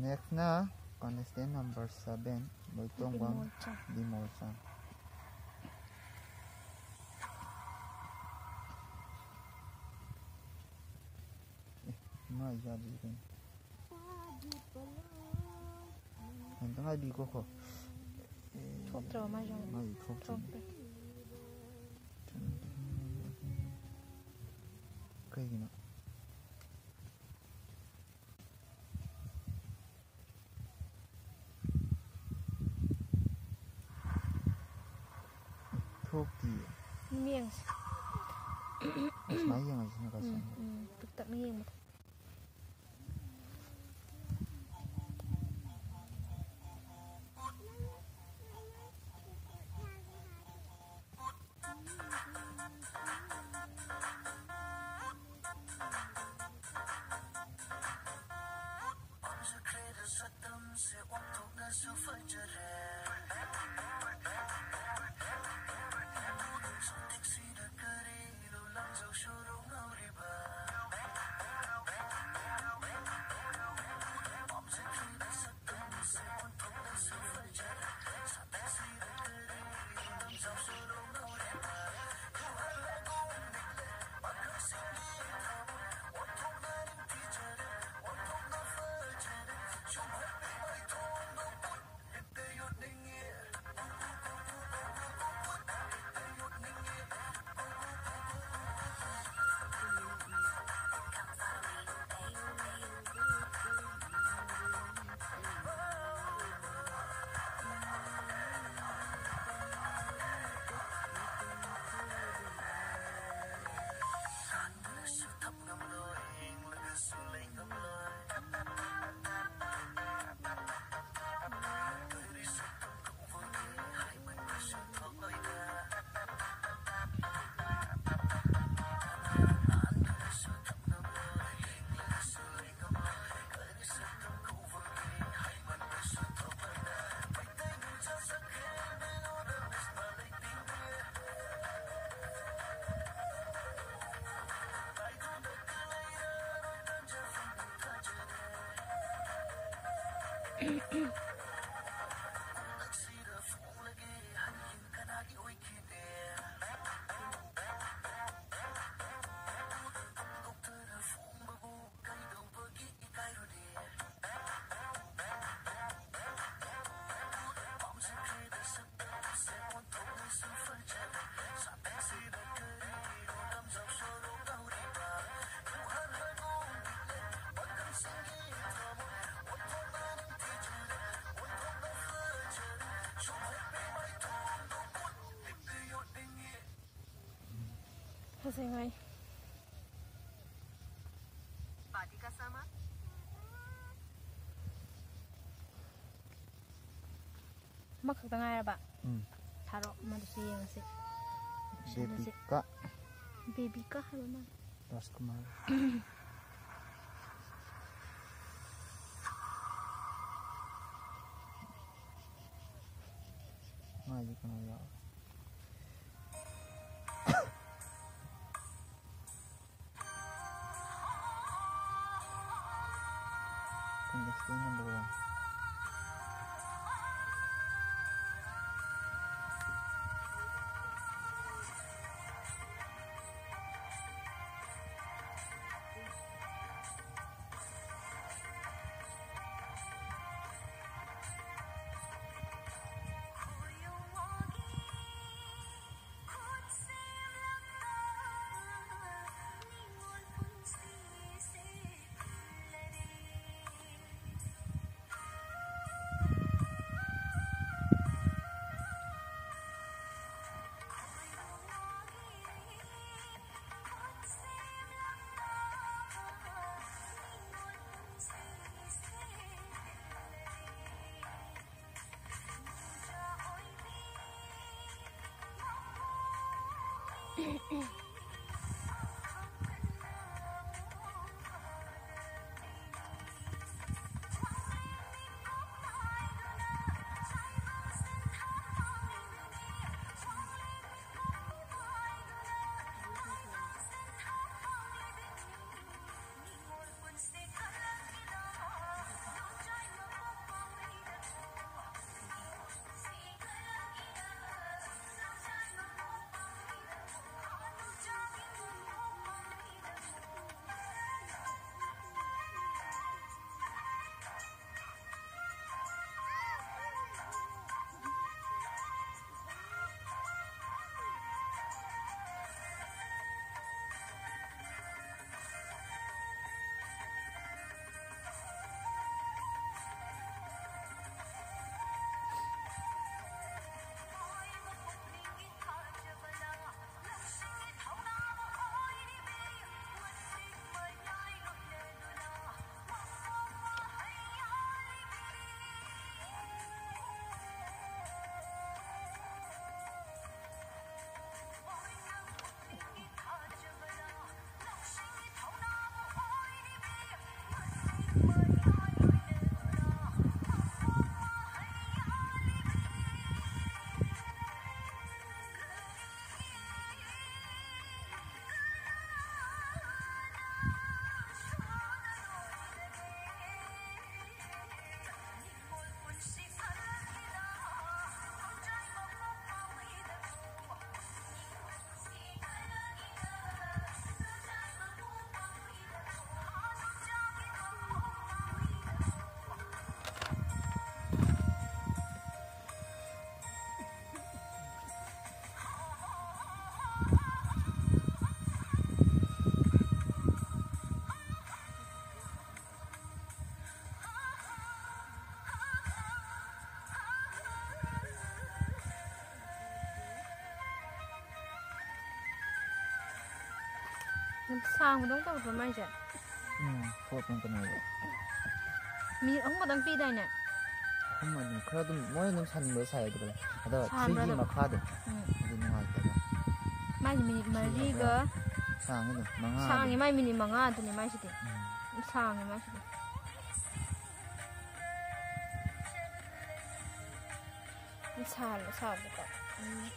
Next ꯅ contestant number seven, ꯕꯣꯏꯇꯣꯡꯕꯝ ꯕꯤꯃꯣꯜꯆꯥꯟ꯫ ꯕꯤꯃꯣꯜꯆꯥꯟ꯫ ꯑꯦ, ꯏꯃꯥ ꯏꯆꯥꯗꯨꯗꯤ ꯀꯩꯅꯣ? ꯑꯝꯇ ꯉꯥꯏꯕꯤꯈꯣꯀꯣ꯫ ꯑꯦ, ꯊꯣꯛꯇ꯭ꯔꯕ ꯃꯥꯏꯁꯨ? ꯃꯥꯏꯁꯨ ꯊꯣꯛꯇ꯭ꯔꯤꯅꯦ꯫ ꯊꯣꯛꯇ꯭ꯔꯦ꯫ ꯀꯩꯒꯤꯅꯣ? ꯊꯣꯛꯇꯤꯌꯦ꯫ ꯑꯗꯨꯝ ꯌꯦꯡꯁꯤ꯫ ꯑꯁꯨꯃꯥꯏ ꯌꯦꯡꯉꯁꯤꯅꯦ, ꯎꯝ, ꯀꯁꯟꯗꯣ꯫ ꯎꯝ, ꯄꯤꯛꯇꯛꯅ ꯌꯦꯡꯕꯗꯣ꯫ ꯐꯖꯩ ꯃꯥꯏ꯫ ꯑꯃꯈꯛꯇ ꯉꯥꯏꯔꯕ? ꯎꯝ꯫ ꯊꯥꯔꯣ, ꯃꯗꯨꯁꯨ ꯌꯦꯡꯉꯁꯤ꯫ ꯕꯦꯕꯤꯀꯥ꯫ ꯕꯦꯕꯤꯀꯥ ꯍꯥꯏꯕ ꯃꯥꯜꯂꯦ꯫ ꯔꯥꯖꯀꯨꯃꯥꯔ꯫ ꯃꯥꯏꯗꯤ ꯀꯩꯅꯣ ꯌꯥꯎꯋꯦ꯫ Contestant number one. ꯁꯥꯡꯕꯗꯧ ꯇꯧꯗ꯭ꯔꯣ ꯃꯥꯏꯁꯦ? ꯎꯝ ꯄꯣꯠ ꯄꯨꯝ ꯀꯩꯅꯣꯗꯣ ꯃꯤꯅꯤꯠ ꯑꯍꯨꯝ ꯈꯛꯇꯪ ꯄꯤꯗꯥꯏꯅꯦ? ꯑꯍꯨꯝ ꯑꯗꯨꯝ ꯈꯔ ꯑꯗꯨꯝ ꯃꯣꯏ ꯑꯗꯨꯝ ꯁꯥꯅꯤꯡꯕꯗ ꯁꯥꯏ ꯑꯗꯨꯒ ꯑꯗꯣ ꯁꯥꯡꯕ꯭ꯔꯥ ꯊ꯭ꯔꯤꯒꯤ ꯑꯗꯨꯝ? ꯃꯈꯥꯗꯣ ꯎꯝ ꯑꯗꯨ ꯅꯨꯡꯉꯥꯏꯇꯕ ꯃꯥꯏꯁꯦ ꯃꯤꯅꯤꯠ ꯃꯔꯤꯒ ꯁꯥꯡꯉꯤ ꯑꯗꯨꯝ ꯃꯉꯥ ꯁꯥꯡꯉꯦ ꯑꯗꯨꯝ. ꯃꯥꯏ ꯃꯤꯅꯤꯠ ꯃꯉꯥ ꯑꯗꯨꯅꯦ ꯃꯥꯏꯁꯤꯗꯤ ꯎꯝ. ꯁꯥꯡꯉꯦ ꯃꯥꯏꯁꯤꯗꯤ ꯁꯥꯜꯂꯣ ꯁꯥꯜꯂꯣꯀꯣ ꯎꯝ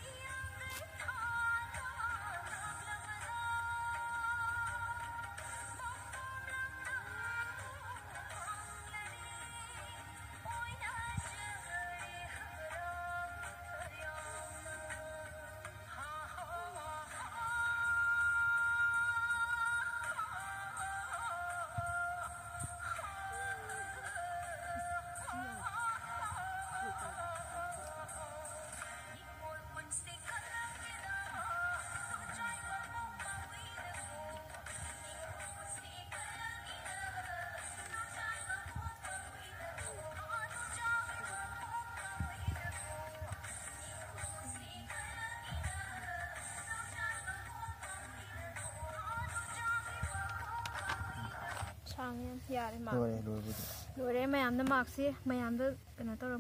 ꯁꯥꯡꯉꯦ ꯌꯥꯔꯦ ꯃꯥ ꯂꯣꯏꯔꯦ ꯂꯣꯏꯕꯨꯗꯤ. ꯂꯣꯏꯔꯦ ꯃꯌꯥꯝꯗ ꯃꯥꯔꯛꯁꯤ ꯃꯌꯥꯝꯗ ꯀꯩꯅꯣ ꯇꯧꯔ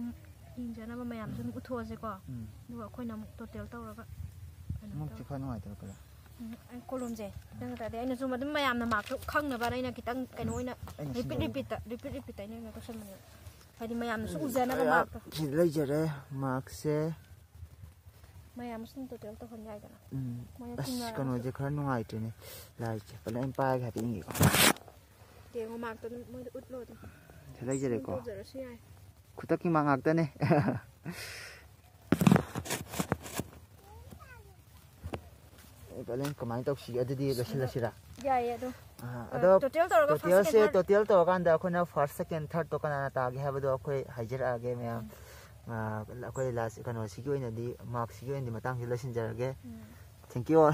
ꯌꯦꯡꯖꯅꯕ ꯃꯌꯥꯝꯁꯨ ꯑꯗꯨꯝ ꯎꯠꯊꯣꯛꯑꯁꯦꯀꯣ ꯎꯝ. ꯑꯗꯨꯒ ꯑꯩꯈꯣꯏꯅ ꯑꯃꯨꯛ ꯇꯣꯇꯦꯜ ꯇꯧꯔꯒ ꯀꯩꯅꯣ ꯑꯃꯨꯛꯁꯤ ꯇꯧꯔ ꯈꯔ ꯅꯨꯡꯉꯥꯏꯇꯕ ꯀꯂꯔ. ꯎꯝ, ꯑꯩ ꯀꯣꯂꯣꯝꯁꯦ ꯅꯪ ꯇꯥꯗꯤ ꯑꯩꯅ ꯁꯨꯝ ꯑꯗꯨꯝ ꯃꯌꯥꯝꯅ ꯃꯥꯔꯛꯇꯣ ꯈꯪꯅꯕꯅ ꯑꯩꯅ ꯈꯤꯇꯪ ꯀꯩꯅꯣ ꯑꯣꯏꯅ ꯑꯩꯅ ꯔꯤꯄꯤꯠ ꯁꯤꯟꯖꯔꯒꯦ. ꯔꯤꯄꯤꯠꯇ ꯔꯤꯄꯤꯠ ꯔꯤꯄꯤꯠꯇ ꯑꯩꯅ ꯀꯩꯅꯣ ꯇꯧꯁꯟꯕꯅꯦꯕ ꯍꯥꯏꯗꯤ ꯃꯌꯥꯝꯅꯁꯨ ꯎꯖꯅꯕ ꯃꯥꯔꯛꯇꯣ ꯁꯤ ꯂꯩꯖꯔꯦ ꯃꯥꯔꯛꯁꯦ. ꯃꯌꯥꯝ ꯁꯨꯝ ꯇꯣꯇꯦꯜ ꯇꯧꯍꯟ ꯌꯥꯏꯗꯅ ꯎꯝ. ꯃꯣꯏꯅ ꯑꯁ ꯆꯤꯡꯅꯔꯒꯁꯨ. ꯀꯩꯅꯣꯁꯦ ꯈꯔ ꯅꯨꯡꯉꯥꯏꯇ꯭ꯔꯦꯅꯦ. ꯂꯥꯏꯁꯦ ꯄꯨꯂꯞ ꯑꯩꯅ ꯄꯥꯏꯔꯒ ꯍꯥꯏꯐꯦꯠ ꯌꯦꯡꯒꯦꯀꯣ. ꯌꯦꯡꯉꯣ ꯃꯥꯔꯛꯇꯣ ꯑꯗꯨꯝ ꯃꯣꯏꯗ ꯎꯠꯂꯣ ꯑꯗꯨꯝ ꯁꯤ ꯂꯩꯖꯔꯦꯀꯣ. ꯇꯧꯖꯔꯁꯨ ꯌꯥꯏ ꯈꯨꯗꯛꯀꯤ ꯃꯥꯔꯛ ꯉꯥꯛꯇꯅꯦ. ꯑꯦ, ꯀꯃꯥꯏꯅ ꯇꯧꯁꯤꯒꯦ ꯑꯗꯨꯗꯤ ꯂꯣꯏꯁꯤꯜꯂꯁꯤꯔꯥ? ꯌꯥꯏꯌꯦ ꯑꯗꯣ ꯑꯥ, ꯑ, ꯑꯗꯣ ꯇꯣꯇꯦꯜ ꯇꯧꯔꯒ ꯐꯥꯔꯁ ꯇꯣꯇꯦꯜꯁꯦ ꯁꯦꯀꯦꯟ ꯊꯥꯔꯠ ꯇꯣꯇꯦꯜ ꯇꯧꯔꯀꯥꯟꯗ ꯑꯩꯈꯣꯏꯅ ꯐꯥꯔꯁ ꯁꯦꯀꯦꯟ ꯊꯥꯔꯠꯇꯣ ꯀꯅꯥꯅ ꯇꯥꯒꯦ ꯍꯥꯏꯕꯗꯣ ꯑꯩꯈꯣꯏ ꯍꯥꯏꯖꯔꯛꯑꯒꯦ ꯃꯌꯥꯝ. ꯑꯥ, ꯑꯩꯈꯣꯏ ꯂꯥꯁ ꯀꯩꯅꯣꯁꯤꯒꯤ ꯑꯣꯏꯅꯗꯤ ꯃꯥꯔꯛꯁꯤꯒꯤ ꯑꯣꯏꯅꯗꯤ ꯃꯇꯥꯡꯁꯤ ꯂꯣꯏꯁꯤꯟꯖꯔꯒꯦ. ꯎꯝ. Thank you all.